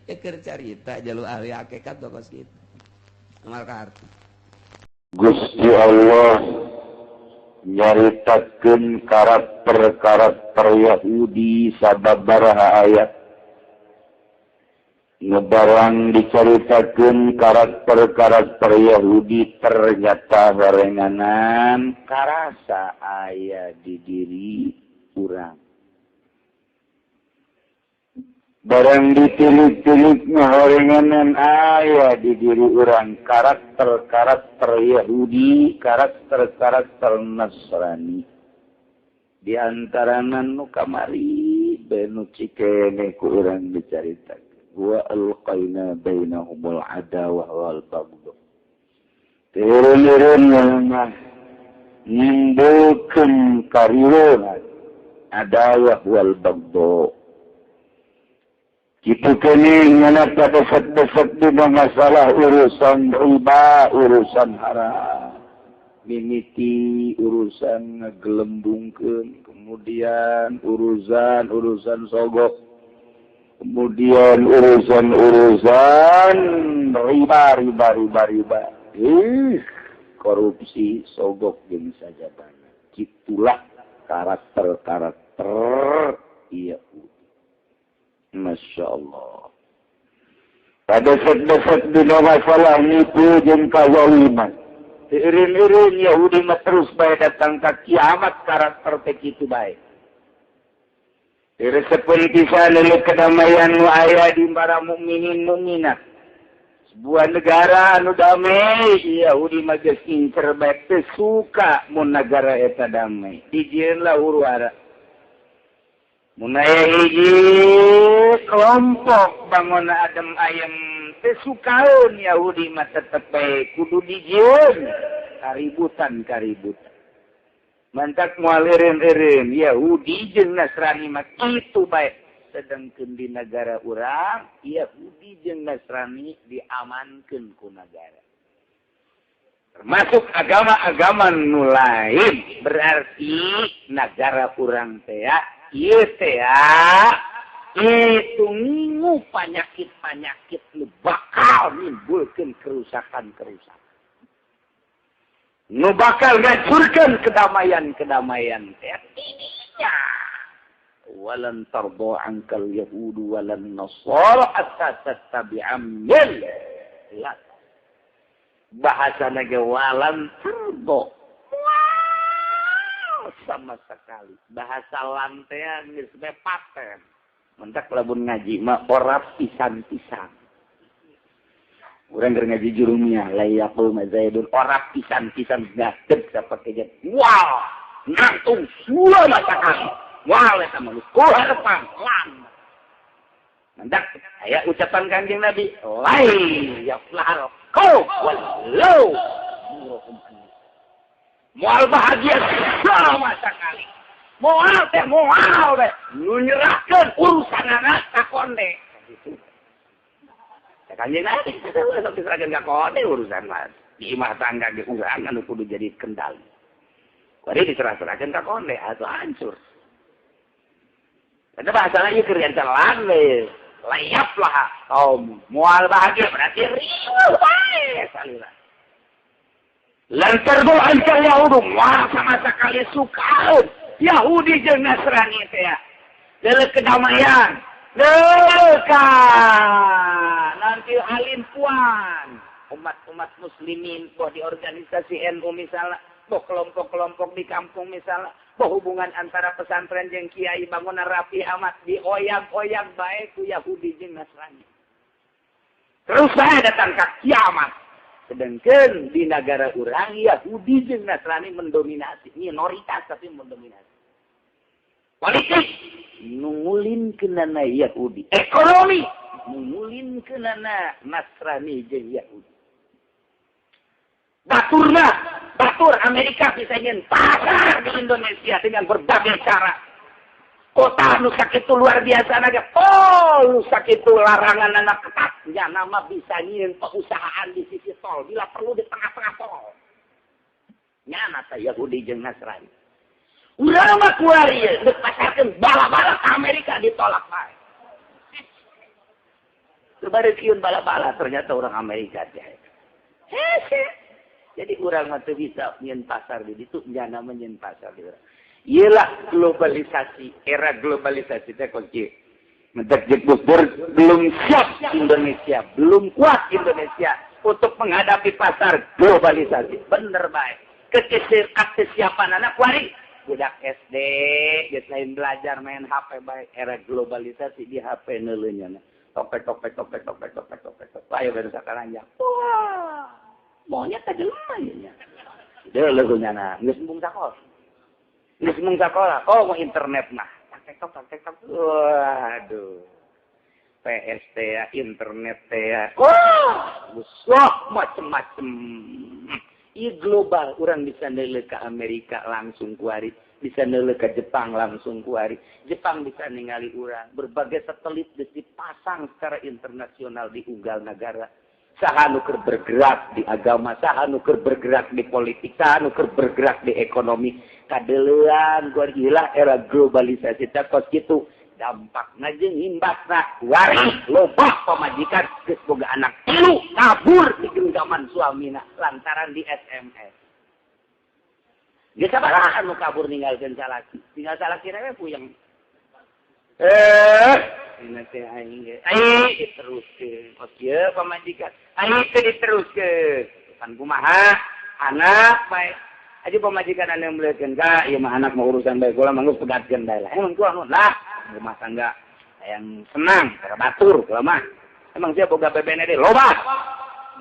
Ya keur carita jalu ahli hakikat kos kitu. Amal ka arti. Gusti Allah nyaritakeun karakter-karakter Yahudi sababaraha ayat. Ngebarang dicaritakeun karakter-karakter Yahudi ternyata horenganan karasa aya di diri urang. Barang ditilik-tilik horenganan aya di diri urang karakter-karakter Yahudi, karakter-karakter Nasrani. Di antarana nu kamari benu cikene ku urang dicaritakeun. Wa alqaina bainahumul adawah wal baghdha. Turun-turun mah nimbulkeun kariweuhan adawah wal baghdha. Kitu keneh ngana padesek-desek dina masalah urusan riba, urusan haram. Mimiti urusan ngagelembungkeun, kemudian urusan sogok, kemudian urusan-urusan riba. Korupsi, sogok jeung sajabana. Kitulah karakter-karakter Yahudi. Masya Allah. Pada desek-desek dina masalah nipu jeung kazaliman. Irin-irin Yahudi mah terus bae datang ka kiamat karakter teh kitu bae. Diresepkeun pisan leuleut kedamaian nu aya di para mukminin mukminat. Sebuah negara anu damai, Yahudi mah geus incer bae teu suka mun nagara eta damai. Dijieunlah huru-hara. Mun aya hiji kelompok bangun adem ayem teu sukaeun Yahudi mah tetep bae kudu dijieun kaributan. Mantak moal eureun-eureun Yahudi jeung Nasrani mah kitu bae. Sedangkeun di nagara urang Yahudi jeung Nasrani diamankeun ku nagara. Termasuk agama-agama nu lain, berarti nagara urang teh ieu teh itu ngingu penyakit-penyakit nu bakal nimbulkeun kerusakan-kerusakan. Nu bakal ngancurkeun kedamaian-kedamaian teh tidinya. Walan tarda ankal yahudu walan nasara hatta tattabi'a millat. Bahasana ge walan tarda sama sekali. Bahasa lantean geus bae paten. Mentak lamun ngaji mah ora pisan-pisan. Urang keur ngaji jurumiyah la yaqul mazaidun ora pisan-pisan gadeg sapakejet. Wow, nangtung sula masakan. Wah, eta mah geus harapan lan. Mandak aya ucapan Kanjeng Nabi, lai yaflahal qaum walau moal bahagia sama sekali. Moal teh moal teh nu nyerahkeun urusanana ka konde. Ya Kanjeng Nabi sok diserahkeun ka konde urusan mah. Di imah tangga ge urang anu kudu jadi kendali. Kuari diserah-serahkeun ka konde atuh hancur. Eta bahasana ieu keur gancalan we. Layaplah kaum moal bahagia berarti riweuh bae salira. Lan tardu anka yahudu moal sama sekali suka Yahudi jeung Nasrani teh. Leuleuk kedamaian, leuleuk nanti alim puan umat-umat muslimin boh di organisasi NU misalnya, boh kelompok-kelompok di kampung misalnya, boh hubungan antara pesantren jeung kiai bangunan rapi amat dioyang-oyang bae ku Yahudi jeung Nasrani. Terus saya datang ke kiamat. Sedangkan di negara urang Yahudi jeung Nasrani mendominasi, minoritas tapi mendominasi. Politik nungulin kenana Yahudi, ekonomi nungulin kenana Nasrani jeung Yahudi. Baturna, batur Amerika bisa ingin pasar di Indonesia dengan berbagai cara. Kota nu sakitu luar biasa naga, oh nu sakitu larangan anak ketat, ya nama bisa nyieun perusahaan di sisi tol, bila perlu di tengah-tengah tol. Nyana teh Yahudi jeung Nasrani. Urang mah kuari geus pasarkeun bala-bala ka Amerika ditolak bae. Teu bareukieun bala-bala ternyata orang Amerika teh. Hese. Jadi urang mah teu bisa nyieun pasar di ditu, nyana mah nyieun pasar di urang. Iyalah globalisasi, era globalisasi teh kunci. Mentek belum siap Indonesia, belum kuat Indonesia untuk menghadapi pasar globalisasi. Bener baik. Kesiapan anak kuari budak SD, geus lain belajar main HP baik. Era globalisasi di HP neuleunya. Topek topek topek topek topek topek topek. Ayo baru sakaranja. Wah, maunya teh jelema ieu nya. Deuleuh nya geus embung sakola. Geus mung sakola, oh mau internet mah. Tek tok tek tok. Waduh. PS teh, internet teh. Wah, wah macem-macem. Ieu global, urang bisa neuleuh ka Amerika langsung kuari, bisa neuleuh ka Jepang langsung kuari. Jepang bisa ningali urang. Berbagai satelit geus dipasang secara internasional di unggal negara. Saha nu keur bergerak di agama, saha nu keur bergerak di politik, saha nu keur bergerak di ekonomi. Kadeleuan gua era globalisasi teh kos kitu. Dampakna jeung imbasna kuari loba pamajikan geus boga anak tilu kabur di genggaman suamina lantaran di SMS. Geus sabaraha nu kabur ninggalkeun salaki. Tinggal salaki we puyeng. Dina teh aing ge. Aing diteruskeun. Kos kieu pamajikan. Aing teh diteruskeun. Pan kumaha? Anak bae. Aja pamajikan anu meulekeun ka ieu mah anak mah urusan bae kula mah geus pegatkeun bae lah. Emang kula nu lah rumah tangga yang senang, cara batur kula mah. Emang sia boga bebene deui loba.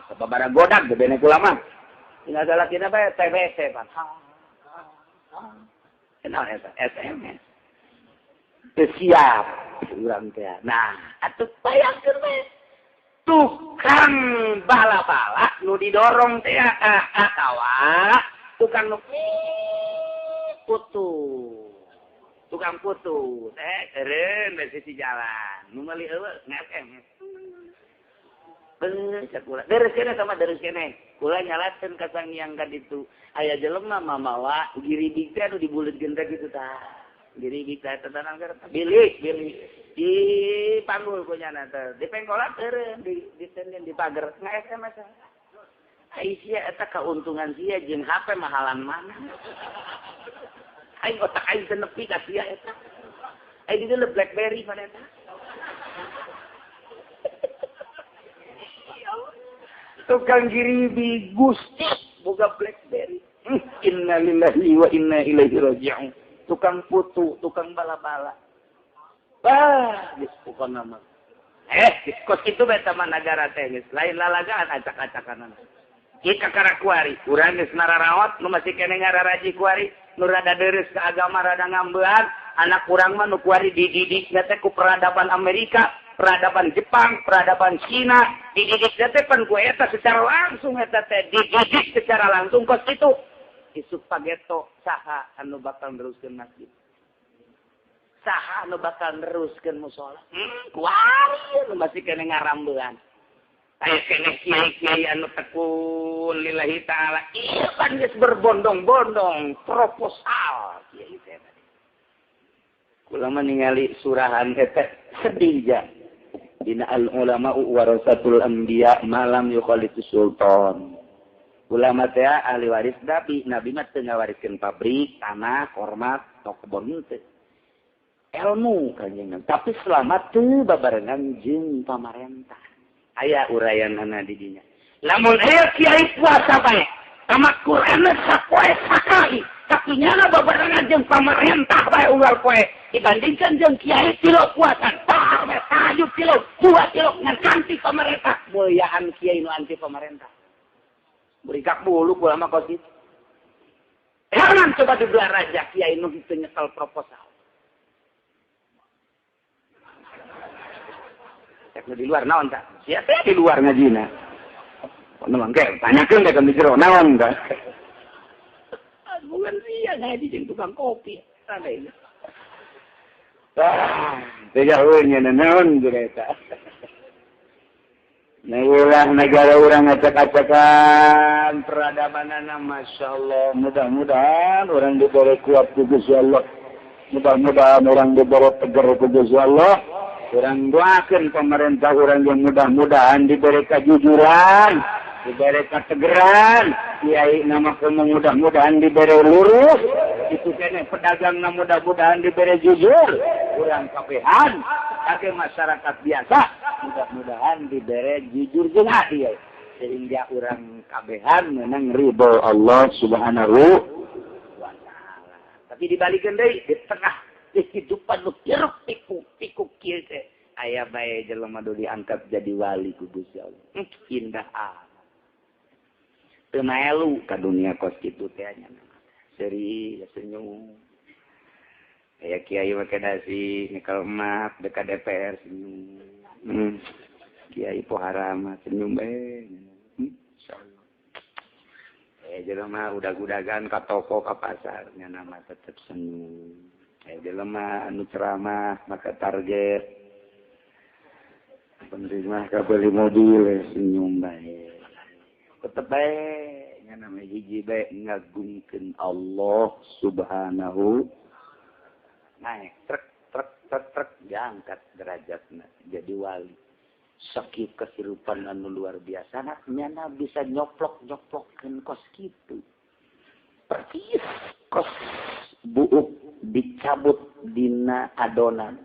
Sababaraha godak bebene kula mah. Tinggal salakina bae TBC pan. Kenal eta SMS. Teu siap urang teh. Nah, atuh bayangkeun we. Tukang bala-bala nu didorong teh atawa tukang nu putu. Tukang putu teh eureun we sisi jalan. Nu meuli eueuh nge-SMS. Bener cek kula. Deres keneh sama deres keneh. Kula nyalatkeun ka sangiang ka ditu. Aya jelema mamawa giribig teh anu dibuleutkeun teh kitu tah. Diri kita tetanang bilik bilik di panggul ku nyana teh di pengkolan eureun di ditenden di pagar nge-SMS. Ai sia eta kauntungan sia jeung HP mahalan mana? Aing otak aing teu nepi ka sia eta. Ai di dieu BlackBerry mana eta? Tukang giribi Gusti boga BlackBerry. Innalillahi wa inna ilaihi raji'un. Tukang putu, tukang bala-bala. Bah, geus pokona mah. Kos kitu bae mah nagara teh geus lain lalagaan acak-acakan. Ieu kakara kuari, urang geus nararawat nu masih keneh ngararaji kuari, nu rada deureuh ka agama rada ngambean, anak urang mah nu kuari dididik teh ku peradaban Amerika, peradaban Jepang, peradaban Cina, dididik teh pan ku eta secara langsung eta teh dididik secara langsung kos kitu. Isuk pageto saha anu bakal neruskeun masjid? Saha anu bakal neruskeun mushola? Kuari anu masih keneh ngarambean. Aya keneh kiai-kiai anu tekun lillahi ta'ala. Ieu pan geus berbondong-bondong proposal kiai teh. Kula mah ningali surahan eta sedih ja. Dina al ulama warasatul anbiya malam yukhalitu sultan. Ulama teh ahli waris nabi, nabi mah teu ngawariskeun pabrik, tanah, kormat, toko kebon teu. Ilmu kanjeng, tapi selama teu babarengan jeung pamarentah. Aya urayanana di dinya. Lamun aya kiai puasa bae, tamat Qur'an sapoe sakali, tapi nyana babarengan jeung pamarentah bae unggal poe dibandingkan jeung kiai tilu puasa, tah bae tahajud tilu, dua tilu ngan anti pamarentah, mulyaan kiai nu anti pamarentah. Berikak bulu kula mah kos kitu. Jangan coba dibelah raja kiai nu kitu nyekel proposal. Cek di luar naon tah? Siapa di luar ngajina? Kono mangke tanyakeun teh di jero naon tah? Bukan sia ngaji jeung tukang kopi. Rada ini. Ah, teh jauh nya naon geura eta. Nah, ulah negara urang acak-acakan peradabanana Masya Allah. Mudah-mudahan orang diberi kuat ku Gusti Allah. Mudah-mudahan orang diberi tegar ku Gusti Allah. Orang doakan pemerintah orang yang mudah-mudahan diberi kejujuran, diberi ketegeran, kiai nama mudah-mudahan diberi lurus, itu kene pedagang nama mudah-mudahan diberi jujur, orang kabehan, tapi masyarakat biasa mudah-mudahan diberi jujur jeung adil, sehingga orang kabehan menang ridho Allah Subhanahu wa taala. Tapi dibalikeun deui di tengah kehidupan nu hiruk pikuk kieu teh aya bae jelema nu diangkat jadi wali ku Gusti Allah. Indah amat. Teu maelu ka dunia kos kitu teh nya. Seri senyum. Aya kiai make dasi nyekel map dekat DPR senyum. Kiai pohara mah senyum bae. Insyaallah. Jelema udag-udagan ka toko ka pasar nya nama tetep senyum. Jelema anu ceramah maka target penerima kabeli mobil senyum bae tetep bae nya nama hiji bae ngagungkeun Allah Subhanahu naik trek trek trek trek diangkat derajatna jadi wali. Sakit kehidupan anu luar biasa nyana bisa nyoplok-nyoplokeun kos kitu persis kos buuk dicabut dina adonan.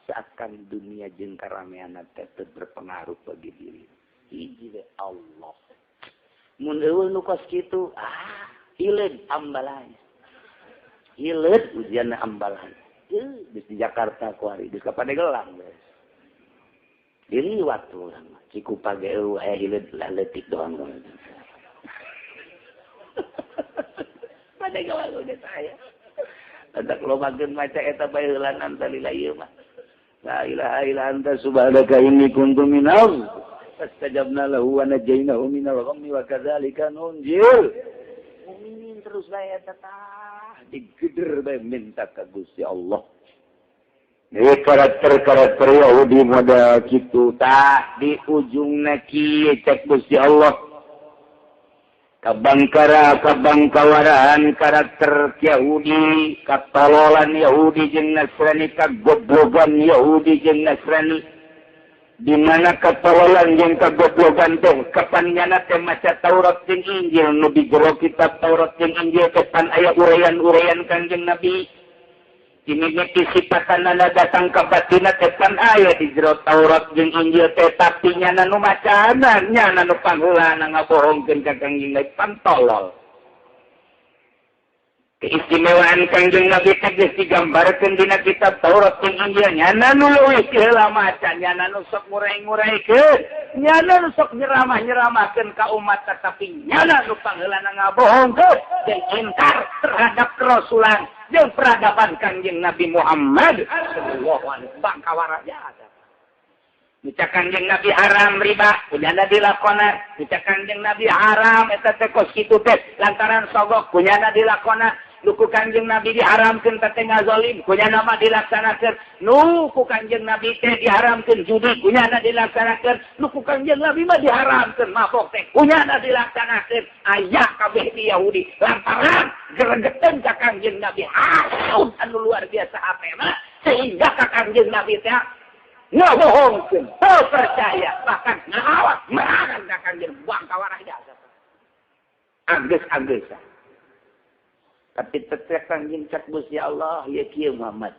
Seakan dunia jeung karamean teh teu berpengaruh bagi diri. Hiji we Allah. Mun eueuh nu kos kitu, hileud ambalaya. Hileud ujianna ambalaya. Geus di Jakarta kuari, geus ka Pandegelang geus. Diliwat urang mah. Cikupa ge eueuh aya hileud lah leutik doang. Pandegelang geus aya. Adak lobakeun maca eta bae heulanan teh lila ieu mah. La ilaha illa anta subhanaka inni kuntu minal fastajabna lahu wa najainahu minal ghammi wa kadzalika nunjil mukminin. Terus bae eta tah digeder bae minta ka Gusti Allah. Ieu karakter-karakter Yahudi model kitu tah di ujungna kieu cek Gusti Allah. Kabangkara kabangkawarahan karakter Yahudi, katololan Yahudi jeung Nasrani, kagoblogan Yahudi jeung Nasrani. Di mana katololan jeung kagoblogan teh kapan nyana teh maca Taurat jeung Injil nu di jero kitab Taurat jeung Injil kapan aya uraian-uraian Kanjeng Nabi. Dimimiti sipatanana datang ka batina teh pan aya di jero Taurat jeung Injil teh tapi nyana nu macana nyana nu pangheulana ngabohongkeun ka Kanjeng Nabi pan tolol. Keistimewaan Kangjeng Nabi teh geus digambarkeun dina kitab Taurat jeung Injil nyana nu leuwih ti heula maca nyana nu sok ngurai-nguraikeun nyana nu sok nyeramah-nyeramahkeun ka umat tetapi nyana nu pangheulana ngabohongkeun jeung ingkar terhadap kerasulan jeung peradaban Kangjeng Nabi Muhammad sallallahu alaihi wasallam bangkawara jasa. Nica Kangjeng Nabi haram riba kunyana dilakonan, nica Kangjeng Nabi haram eta teh kos kitu teh lantaran sogok kunyana dilakonan, nu ku Kangjeng Nabi diharamkeun teh ngazolim kunyana mah dilaksanakeun, nu ku Kangjeng Nabi teh diharamkeun judi kunyana dilaksanakeun, nu ku Kangjeng Nabi mah diharamkeun mabok teh kunyana dilaksanakeun. Aya kabeh di Yahudi lantaran geregeteun ka Kangjeng Nabi hasud anu luar biasa hatena sehingga ka Kangjeng Nabi teh ngabohongkeun, teu percaya, bahkan ngawak merangan ka Kangjeng buang kawarah jasa. Anggeus-anggeus. Tapi tetep Kangjeng cak Gusti Allah ya kieu Muhammad.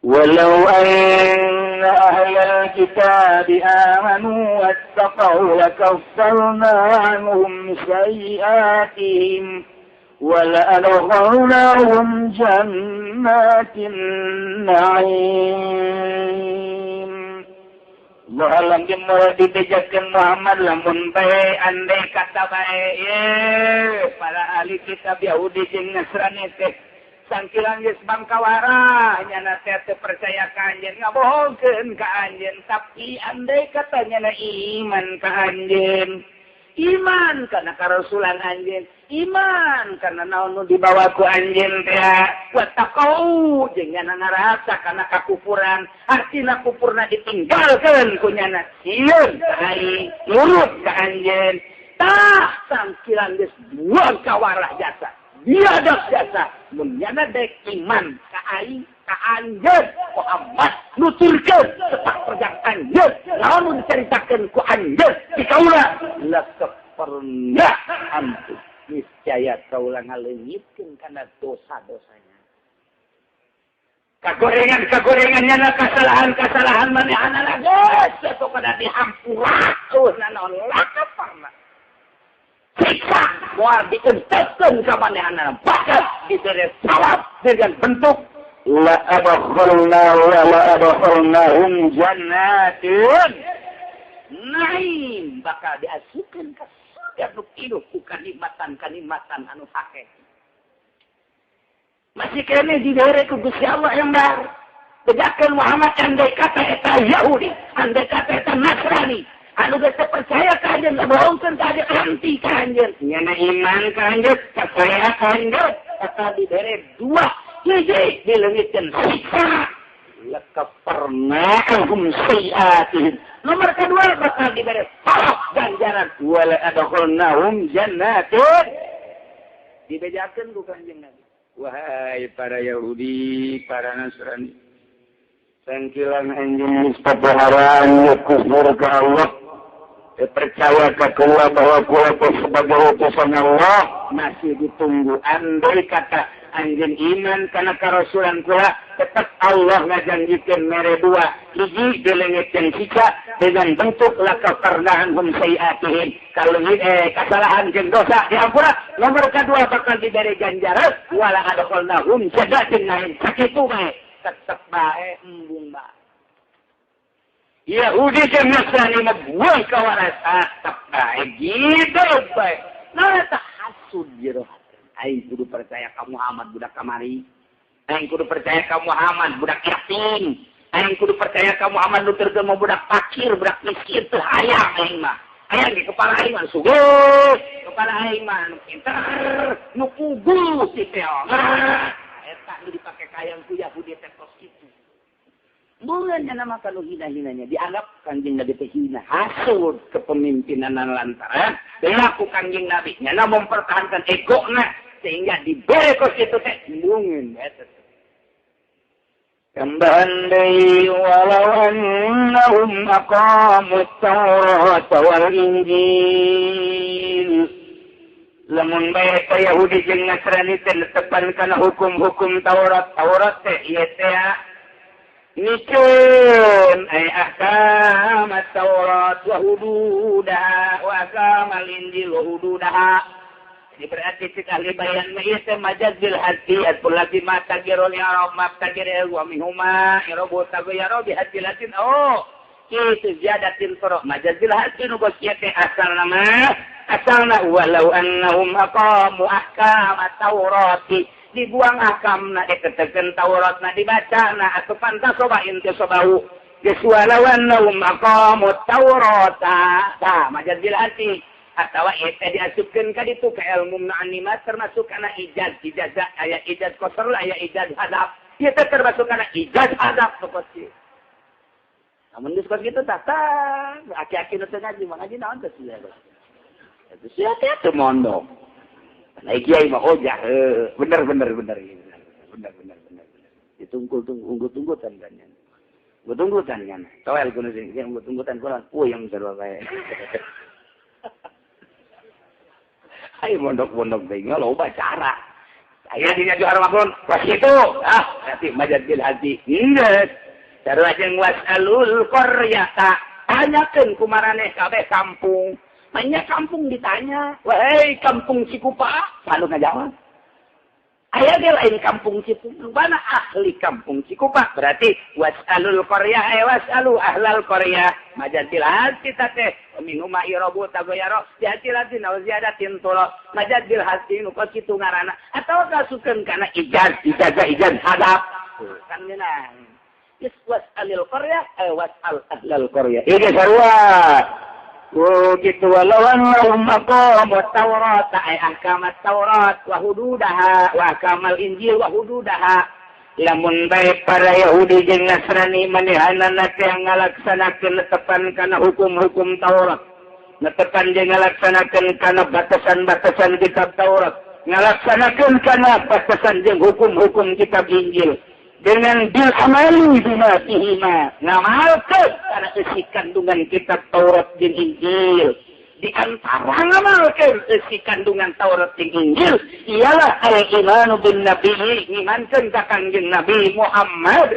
Walau anna ahlal kitabi amanu wattaqau lakaffarna anhum sayyi'atihim wa la'adkhalnahum jannatin na'im. Bahalang jeung dibejakeun Muhammad lamun bae andai kata bae ye para ahli kitab Yahudi jeung Nasrani teh sangkilang geus bangkawara nyana teh teu percaya ka anjeun ngabohongkeun ka anjeun tapi andai kata nyana iman ka anjeun iman karena karasulan anjeun iman karena naon nu dibawa ku anjeun teh wattaqau jeung nyana ngarasa kana kakufuran artina kufurna ditinggalkeun ku nyana sieun ka aing nurut ka anjeun tah sangkilan geus buang kawarah jasa biadab jasa mun nyana dek iman ka aing ka anjeun Muhammad nuturkeun sepak terjang anjeun naon nu dicaritakeun ku anjeun di kaula lakafarna antu niscaya kaula ngaleungitkeun kana dosa-dosanya kagorengan-kagorengannya na kasalahan-kasalahan manehana geus pokona dihampurakeun naon lakafarna siksa moal dienteskeun ka manehana bahkan dibere sawab dengan bentuk la adkhalna wa la adkhalnahum jannatin naim bakal diasupkeun ka surga nu pinuh ku kanikmatan-kanikmatan anu akeh. Masih kene dibere ku Gusti Allah yang bar. Bejakeun Muhammad andai kata eta Yahudi, andai kata eta Nasrani, anu geus percaya ka anjeun, bohongkeun ka anjeun, anti ka anjeun, nyana iman ka anjeun, percaya ka anjeun, bakal dibere dua hiji dileungitkeun siksa lakafarnahum sayiatihim. Nomor kedua bakal dibere sawab ganjaran wala adkhalnahum jannatin. Dibejakeun ku Kanjeng Nabi. Wahai para Yahudi, para Nasrani, sangkilang anjeun geus papaharaan kufur ka Allah, percaya ka kula bahwa kula sebagai utusan Allah, masih ditunggu andai kata anjeun iman kana karasulan kula tetap Allah ngajanjikeun mere dua hiji dileungitkeun siksa dengan bentuk lakafarnahum sayiatihim kalau kesalahan jeung dosa diampura. Nomor kedua bakal diberi ganjaran wala adkhalnahum jannatin na'im. Sakitu bae tetep bae embung bae Yahudi jeung Nasrani mah buang kawaras tetep bae gitu bae. Nah eta hasud jero aing kudu percaya ka Muhammad budak kamari, aing kudu percaya ka Muhammad budak yatim, aing kudu percaya ka Muhammad nu teu budak fakir, budak miskin teu hayang aing mah. Hayang di kepala aing mah sugih, kepala aing mah nu pinter, nu puguh si teh. Eta nu dipake kayang ku Yahudi teh kos kitu. Bunga nya nama kanu hina-hinanya dianggap Kanjeng Nabi teh hina, hasud kepemimpinan lantaran berlaku Kanjeng Nabi nyana mempertahankan egona sehingga dibere kos kitu teh bungin eta. Tambahan deui walau annahum aqamut tawrata wal injil. Lamun bae ka Yahudi jeung Nasrani teh netepan kana hukum-hukum Taurat, Taurat teh ieu teh Nikeun ay ahkam at-Taurat wa hududaha wa ahkam al-Injil wa hududaha. Berarti cik ahli bayan mah ieu teh majaz bil hati atulati ma tagirul ya ma tagirul wa minhuma irabu tagyara bi hati latin. Oh, kitu ziyadatin furu majaz bil hati nu bos ieu teh asalna mah asalna walau annahum aqamu ahkam at-taurati dibuang ahkamna ditetekeun Tauratna dibacana atuh pantas coba inti sobahu geus walau annahum aqamu at-taurata tah majaz bil hati atawa ieu teh diasupkeun ka ditu ka ilmu ma'animat termasuk kana ijaz ijazah aya ijaz qasr aya ijaz hadaf ieu teh termasuk kana ijaz hadaf pokos ieu. Namun geus kos kitu tah aki-aki nu teu ngaji mah ngaji naon teh sia. Itu sia teh teu mondok. Nah kiai mah ojah bener bener bener bener bener bener. Ditunggu tunggu tunggu tan kan. Tunggu tan kan. Toel kuno sing tunggu tan kula puyeng sarua bae. Ayo mondok-mondok deui loba cara. Aya dina juara makron was kitu. Ah, berarti majaz bil hati. Geus. Sarua jeung wasalul qaryata. Tanyakeun ku maraneh kabeh kampung. Banyak kampung ditanya, wahai kampung Cikupa, selalu ngajawab. Aya ge lain kampung Cikupa, mana ahli kampung Cikupa? Berarti wasalul qaryah, wasalu ahlal qaryah. Majaz bil hati teh, minuma irabu tagoyaro, hati latin aw ziyadatin tolo. Majaz bil hati nu kos kitu ngaranna atawa kasukeun kana ijaz, ijazah ijaz hadap. Kan ngeunah. Geus wasalil qaryah, wasal ahlal qaryah. Ieu ge sarua. Oh gitu walau annahum aqamu at-taurata ay ahkamat Taurat wa hududaha wa ahkamal Injil wa hududaha. Lamun bae para Yahudi jeung Nasrani manehanana teh ngalaksanakeun netepan kana hukum-hukum Taurat, netepan jeung ngalaksanakeun kana batasan-batasan kitab Taurat, ngalaksanakeun kana batasan jeung hukum-hukum kitab Injil dengan bil amali bima fihima, ngamalkeun kana isi kandungan kitab Taurat jeung Injil. Di antara ngamalkeun isi kandungan Taurat jeung Injil ialah al imanu bin nabi, ngimankeun ka Kangjeng Nabi Muhammad.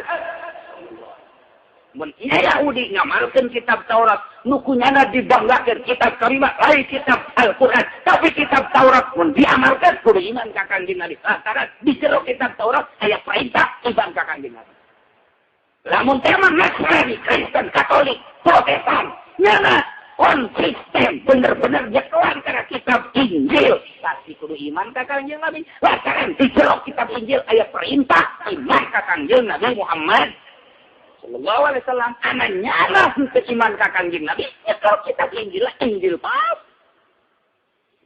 Mun Yahudi ngamalkeun kitab Taurat nu kunyana dibanggakeun kitab Karimah lain kitab Al-Qur'an, tapi kitab Taurat mun diamalkeun kudu iman ka Kangjeng Nabi. Lantaran di jero kitab Taurat aya perintah iman ka Kangjeng Nabi. Lamun teh mah Nasrani, Kristen, Katolik, Protestan, nyana konsisten bener-bener nyekelan kana kitab Injil, pasti kudu iman ka Kangjeng Nabi. Lantaran di jero kitab Injil aya perintah iman ka Kangjeng Nabi Muhammad sallallahu alaihi wasallam. Ana nyala henteu iman ka Kangjeng Nabi, nyekel kitab Injil, Injil pas.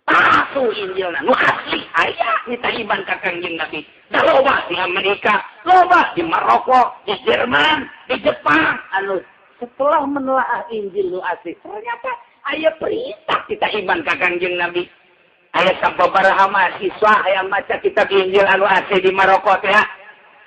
Palsu Injilna nu asli aya nita iman ka Kangjeng Nabi. Da loba di Amerika, loba di Maroko, di Jerman, di Jepang. Anu setelah menelaah Injil nu asli, ternyata aya perintah kita iman ka Kangjeng Nabi. Aya sababaraha mahasiswa aya maca kitab Injil anu asli di Maroko teh.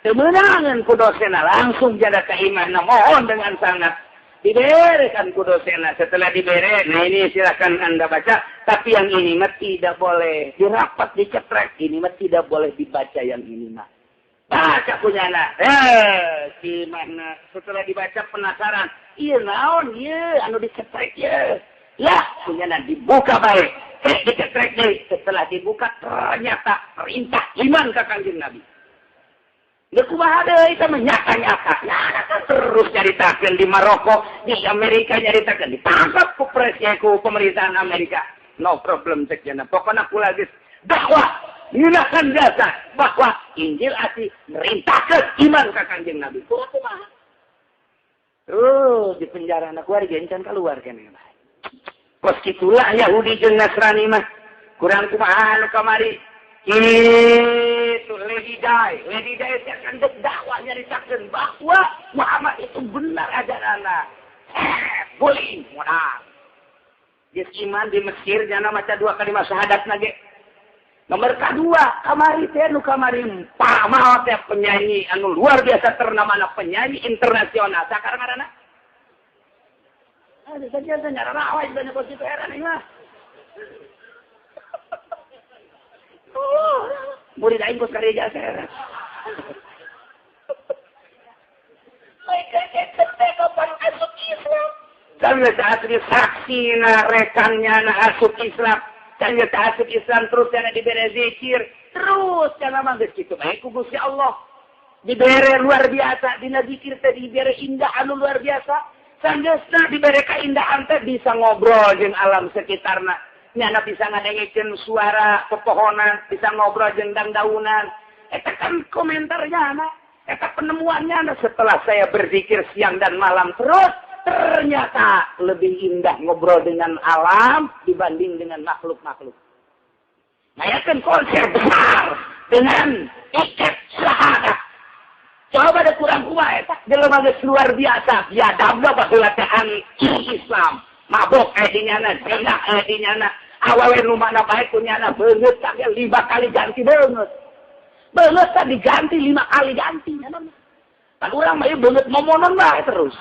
Kemenangan ku dosena langsung jada keimanan, mohon dengan sangat diberikan ku dosena. Setelah diberi, nah ini silakan Anda baca, tapi yang ini mah tidak boleh dirapat, dicetrek, ini mah tidak boleh dibaca yang ini mah. Baca punya anak, si mana setelah dibaca penasaran, iya naon, iya anu dicetrek ya, lah punya anak dibuka baik, dicetrek deui. Setelah dibuka ternyata perintah iman ka Kangjeng Nabi. Geus kumaha deui teh nyata-nyata. Nah, kan terus nyaritakeun di Maroko, di Amerika nyaritakeun, ditangkap ku presiden ku pemerintahan Amerika. No problem cek jana. Pokona kula geus dakwah ngeunakeun jasa bahwa Injil asli merintahkeun iman ka Kangjeng Nabi. Kumaha? Di penjara anak keluarga encan keluar keneh. Kos kitulah Yahudi jeung Nasrani mah. Kurang kumaha anu kamari. Itu Lady Di, Lady Di itu akan dakwah nyaritakeun bahwa Muhammad itu benar ajaranna. Boleh modal. Geus iman di Mesir jana maca dua kalimat syahadat ge. Nomor kedua, kamari teh nu kamari pamaot teh penyanyi anu luar biasa ternama penyanyi internasional. Sakarang ngaranna? Ah, saja nyarana awak banyak kos kitu heran ieu mah. Oh, murid aing kos karya jasa. Sampai saat ini saksi na rekannya na asup Islam. Can geus asup Islam terus cenah dibere zikir, terus cenah mah geus kitu bae ku Gusti Allah. Dibere luar biasa dina zikir teh dibere indah anu luar biasa. Sanggeusna dibere kaindahan teh bisa ngobrol jeung alam sekitarna. Nyana bisa ngadengekeun suara pepohonan, bisa ngobrol jeung dangdaunan. Eta kan komentarnya anak, eta penemuannya anak. Setelah saya berzikir siang dan malam terus, ternyata lebih indah ngobrol dengan alam dibanding dengan makhluk-makhluk. Ngayakeun konser besar dengan tiket syahadat. Coba ada kurang kuat, eta jelema geus luar biasa, biadabna baheula teh anti Islam. Mabok aya di nyana, zina aya di nyana, awewe nu mana bae ku nyana beungeut teh 5 kali ganti beungeut. Beungeut teh diganti 5 kali ganti nyana mah. Pan urang mah ieu beungeut momonon bae terus.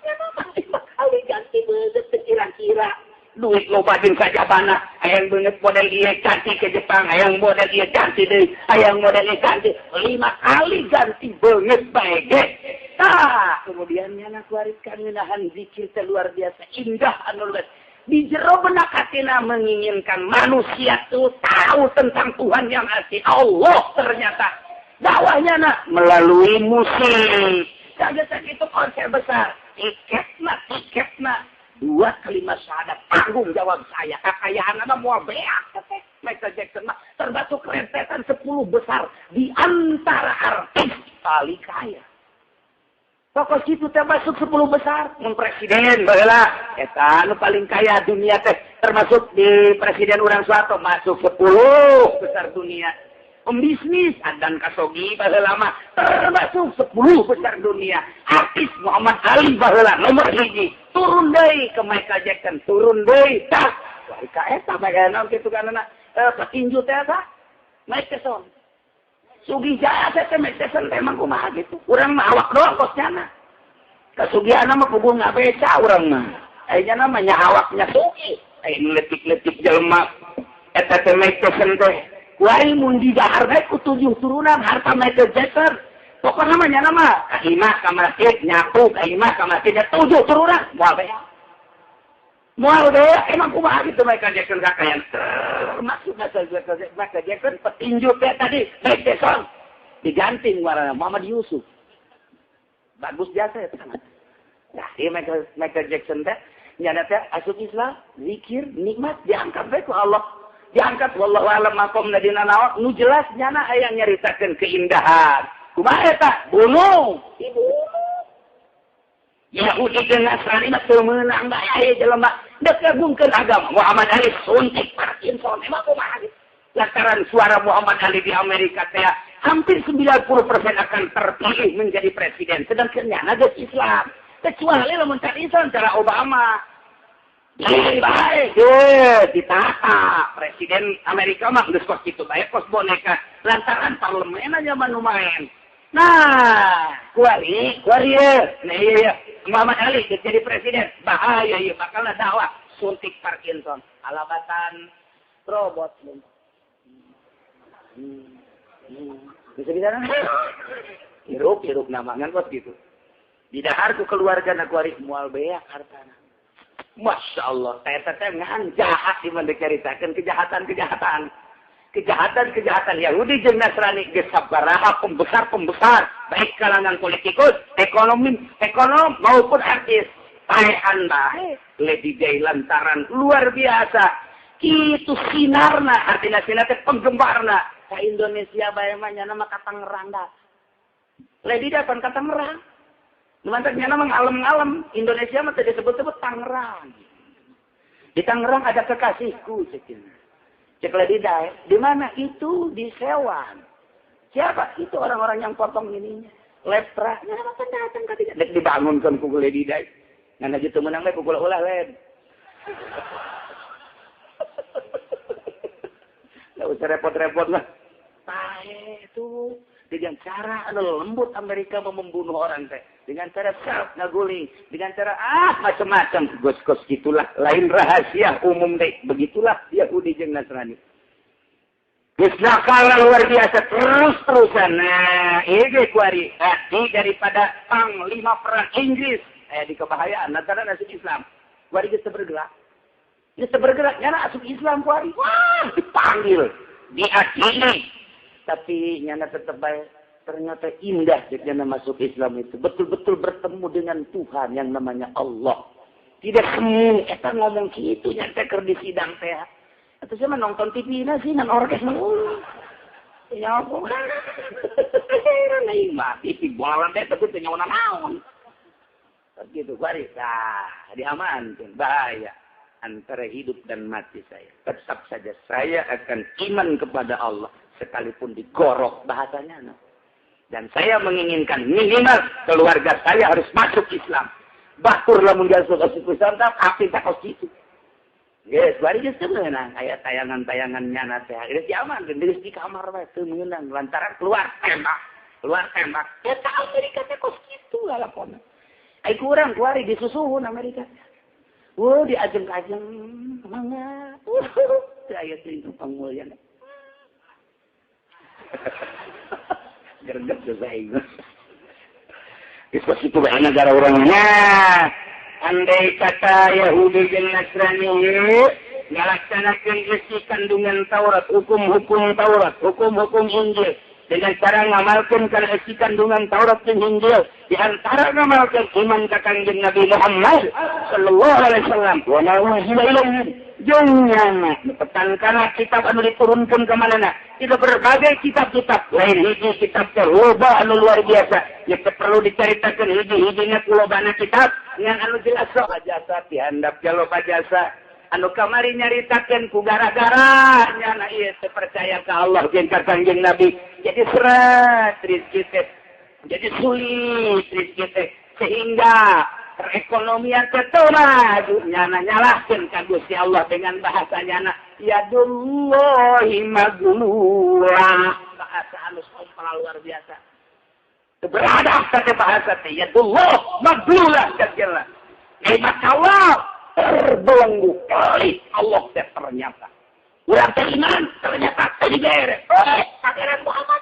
Nyana mah 5 kali ganti beungeut teu kira-kira. Duit loba jeung sajabana, hayang beungeut model ieu ganti ke Jepang, hayang model ieu ganti deui, hayang model ieu ganti, 5 kali ganti beungeut bae ge. Tah, kemudian nyana kuariskan ngeunahan zikir teh luar biasa indah anu luar. Di jero benak hatina menginginkan manusia tuh tahu tentang Tuhan yang asli Allah ternyata. Dakwahnya nak melalui musik. Saja itu konser besar. Tiketna 2 kalimat syahadat tanggung jawab saya. Kekayaan mah moal beak teh. Michael Jackson mah termasuk rentetan 10 besar di antara artis paling kaya. Pokok situ teh masuk 10 besar. Mun presiden baheula eta anu paling kaya dunia teh termasuk di presiden urang Soeharto masuk 10 besar dunia. Pembisnis Adnan Khashoggi baheula mah termasuk 10 besar dunia. Artis Muhammad Ali baheula nomor 1. Turun deui ke Michael Jackson, turun deui tah. Wah ka eta bae naon kitu kana petinju teh eta Mike Tyson. Sugih jaya teh Mike Tyson teh emang kumaha gitu. Urang mah awak doang kos nyana. Kasugihanna mah puguh ngabeca urang mah. Aya nyana mah nya awaknya sugih. Aya nu letik-letik jelema eta teh Mike Tyson teh. Kuari mun didahar bae ku 7 turunan harta Michael Jackson. Pokokna mah nyana mah ka imah ka masjid nyapu, ka imah ka masjid 7 turunan moal beak. Moal beak emang kumaha gitu Michael Jackson kakayaan. Termasuk Michael Jackson petinju teh tadi Mike Tyson diganti warna Muhammad Yusuf. Bagus jasa ya tangan. Nah, ieu Michael Jackson teh nyana teh asup Islam, zikir, nikmat diangkat bae ku Allah. Diangkat wallahu alam maqamna dina naon nu jelas nyana aya nyaritakeun keindahan. Kumaha eta? Bunuh, dibunuh. Yahudi jeung Nasrani mah teu meunang bae aya jelema dek ngagungkeun agama. Muhammad Ali suntik Parkinson emang kumaha gitu. Lantaran suara Muhammad Ali di Amerika teh hampir 90% akan terpilih menjadi presiden. Sedangkan nyana geus Islam. Kecuali lamun can Islam cara Obama. Baik, ditata presiden Amerika mah geus kos kitu bae kos boneka. Lantaran parlemen aja mah nu main. Nah, kuari ye. Nah iya Muhammad Ali jadi presiden. Bahaya ieu bakal dakwah suntik Parkinson. Alabatan robot. Bisa-bisa hirup namangan kos gitu. Didahar ku keluarga na kuari moal beak hartana. Masya Allah, eta teh ngan jahat di mana diceritakeun kejahatan-kejahatan. Kejahatan-kejahatan Yahudi jeung Nasrani geus sabaraha pembesar-pembesar, baik kalangan politikus, ekonom maupun artis. Paehan bae, Lady Di lantaran luar biasa. Kitu sinarna, artina sinar teh penggemarna. Ka Indonesia bae mah nyana mah ka Tangerang dah. Lady Di pan ka Tangerang. Mantap nyana mah ngalem-ngalem, Indonesia mah teu disebut-sebut Tangerang. Di Tangerang ada kekasihku ceukina. Cek Lady Di, di mana itu di Sewan. Siapa? Itu orang-orang yang potong ininya. Lepra, nyana mah kan datang ka dinya. Dek dibangunkeun ku Lady Di. Ngan aja teu meunang we pukul ulah led. Enggak usah repot-repot lah. Pae tuh. Dengan cara anu lembut Amerika mau membunuh orang teh. Dengan cara self ngaguling, dengan cara macam-macam. Gos-gos gitulah, lain rahasia umum deh. Begitulah Yahudi jeung Nasrani. Geus nakal luar biasa terus-terusan. Nah, ieu ge kuari daripada panglima perang Inggris di kebahayaan lantaran nasib Islam. Kuari geus bergerak. Geus teu bergerak nyana asup Islam ku ari. Wah, dipanggil, diadili. Tapi nyana tetep bae ternyata indah jika masuk Islam itu betul-betul bertemu dengan Tuhan yang namanya Allah. Tidak semu eta ngomong kitu nya teh keur di sidang teh. Atuh sia mah nonton TV na sih ngan orkes mah. Ya apa? Heran aing mah TV bola teh tapi teu nyaona naon. Begitu baris ah diamankeun bahaya antara hidup dan mati saya. Tetap saja saya akan iman kepada Allah sekalipun digorok bahasanya. No. Dan saya menginginkan minimal keluarga saya harus masuk Islam. Batur lamun geus masuk Islam tah api tak kos kitu. Geus bari geus teu meunang aya tayangan-tayangan nyana teh. Geus diamankeun geus di kamar bae teu meunang lantaran keluar tembak. Keluar tembak. Eta Amerika teh kos kitu lalakonna. Ai kurang kuari disusuhun Amerika. Wuh diajeng-ajeng mangga. Teu aya teuing pangmulyana. Gerget geus aing. Geus kitu bae negara urangnya. Andai kata Yahudi jeung Nasrani ngalaksanakeun isi kandungan Taurat, hukum-hukum Taurat, hukum-hukum Injil dengan cara ngamalkeun kana isi kandungan Taurat jeung Injil, di antara ngamalkeun iman ka Kangjeng Nabi Muhammad sallallahu alaihi wasallam wa ma unzila ilaihim jeung nyana nepetan kana kitab anu diturunkeun ka manehna. Tidak berbagai kitab-kitab lain hiji kitab teh loba anu luar biasa ya perlu dicaritakeun hiji-hijina ku lobana kitab ngan anu jelas sok jasa dihandap ge loba jasa anu kamari nyaritakeun ku gara-gara nyana ieu teu percaya ka Allah jeung ka Kangjeng Nabi jadi seret rezeki teh jadi sulit rezeki teh sehingga perekonomian teh teu maju nyana nyalahkeun ka Gusti Allah dengan bahasa nyana yadullahi maglulah bahasa halus sompral luar biasa beradab kata bahasa teh yadullah maglulah jalla nikmat Allah terbelenggu pelit Allah teh ternyata urang teh iman ternyata teh digere pangeran Muhammad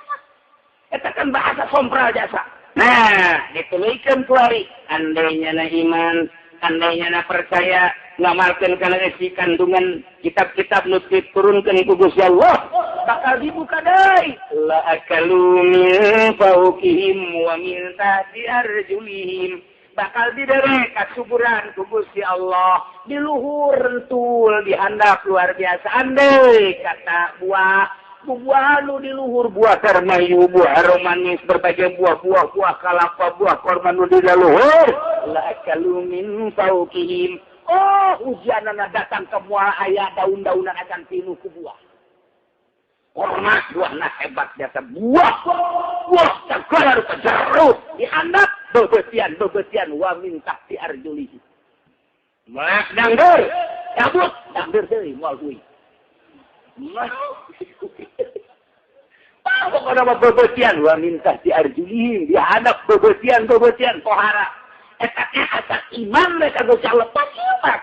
eta kan bahasa sompral jasa. Nah dituluykeun ku ari andainya na iman andainya na percaya ngamalkeun kana isi kandungan kitab-kitab nu diturunkeun ku Gusti Allah bakal dibuka deui la akalu min fawqihim wa min tahti arjulihim bakal dibere kasuburan ku Gusti Allah di luhur rentul di handap luar biasa andai kata buah buah nu di luhur buah karmayu buah aromanis berbagai buah-buah buah kalapa buah korma nu di luhur la akalu min fawqihim. Oh, hujanana datang ke mual aya daun-daunan akan pinuh ku buah. Korma buahna hebat jasa buah. Buah segala rupa jeruk dihandap bebesian wa min tahti arjulihi. Melak dangdur, cabut dangdur deui moal kuy. Pokokna mah bebesian wa min tahti arjulihi dihandap bebesian pohara. Eta asa iman mereka Gusti Allah pasti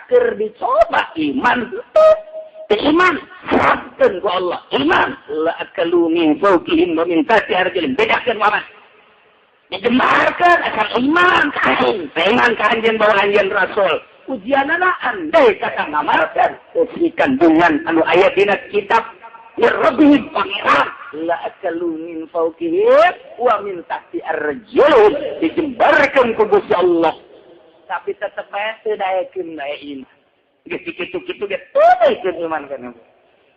keur dicoba iman teu iman serapkeun ku Allah iman la akalu min fawqihim wa min tahti arjulihim bedakeun Muhammad digemarkeun asal iman ka aing iman ka anjeun bawa anjeun rasul ujianana andai kata ngamalkeun isi kandungan anu aya dina kitab ya rabbihim pangeran la akalu min fawqihim wa min tahti arjulihim dijembarkeun ku Gusti Allah tapi tetep bae teu daekeun bae iman geus kitu-kitu ge teu daekeun iman kana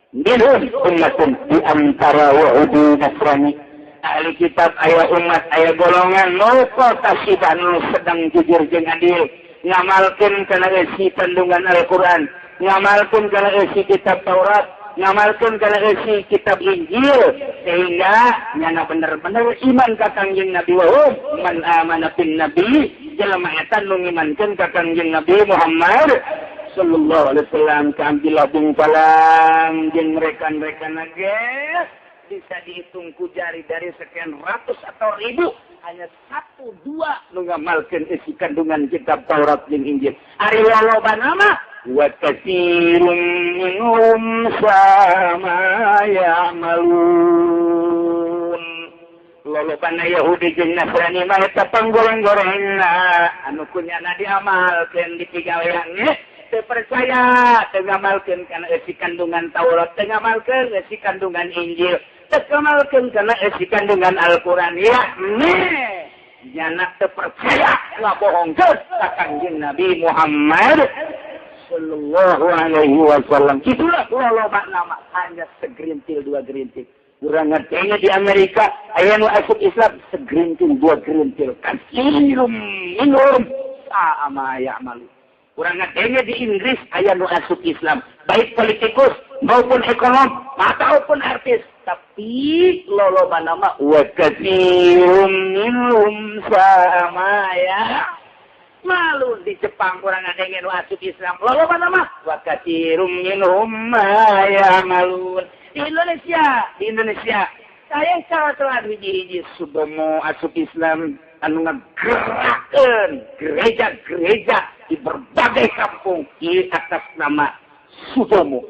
minhum ummatun di antara Yahudi Nasrani ahli kitab aya umat aya golongan nu tasiban sedang jujur jeung adil ngamalkeun kana isi kandungan Al-Qur'an ngamalkeun kana isi kitab Taurat ngamalkeun kana isi kitab Injil sehingga nyana bener-bener iman ka Kangjeng Nabi wa man amana bin nabi jelema eta nu ngimankeun ka Kangjeng Nabi Muhammad sallallahu alaihi wasallam ka Abdullah bin Salam jeung rekan-rekan ge bisa dihitung ku jari dari sekian ratus atau ribu hanya satu dua nu ngamalkeun isi kandungan kitab Taurat jeung Injil ari lolobana mah wa katsirun minhum sama ya'malun lolobana Yahudi jeung Nasrani mah eta panggoreng-gorengna anu kunyana diamalkeun dipigawean teu percaya teu ngamalkeun kana eusi kandungan Taurat, teu ngamalkeun eusi kandungan Injil, teu ngamalkeun kana eusi kandungan Al-Qur'an. Ya meh nyana teu percaya ngabohongkeun ka Kangjeng Nabi Muhammad sallallahu alaihi wasallam. Itulah loba nama hanya segerintil dua gerintil. Urang ngertinya di Amerika aya nu asup Islam segerintil dua gerintil. Katsirum minhum sa'a ma ya'malu. Urang ngertinya di Inggris aya nu asup Islam, baik politikus maupun ekonom ataupun artis, tapi loloba nama wa katsirum minhum sa'a ma ya'malu. Di Jepang kurang ada yang asup Islam loloba nama wa katsirum minhum ma ya'malun. Di Indonesia saya salah hiji-hiji Sudomo asup Islam anu ngagerakeun gereja-gereja di berbagai kampung di atas nama Sudomo.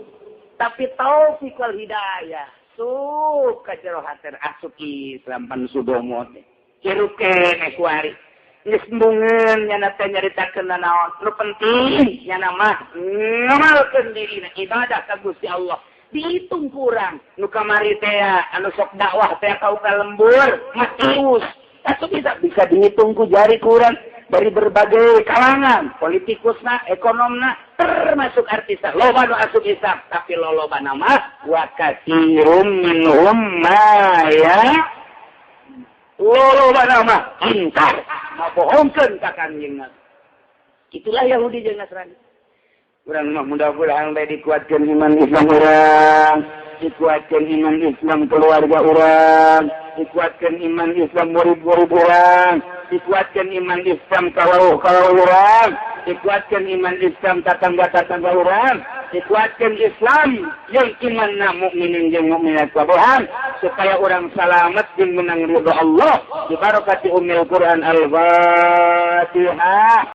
Tapi taufik wal hidayah suka jero hater asup Islam pan Sudomo teh. Hirup keneh kuari. Geus embungeun nyana teh nyaritakeun nanaon. Nu penting nyana mah ngamalkeun dirina ibadah ka Gusti Allah. Dihitung kurang nu kamari teh anu sok dakwah teh ka lembur matius. Atuh bisa dihitung ku jari kurang dari berbagai kalangan, politikusna, ekonomna, termasuk artisna. Loba nu asup Islam, tapi loloba nama wa katsirum minhum ma ya. Loloba nama ingkar, ngabohongkeun ka Kangjeng Nabi. Itulah Yahudi jeung Nasrani. Urang mah mudah-mudahan bae dikuatkeun iman Islam urang, dikuatkeun iman Islam keluarga urang, dikuatkeun iman Islam murid-murid urang, dikuatkeun iman Islam kawauh-kawauh urang, dikuatkeun iman Islam tatangga-tatangga urang, dikuatkeun Islam yang imanna mukminin jeung mukminat kabehan supaya urang salamet jeung menang ridho Allah bi barakati ummil Quran. Al-Fatihah.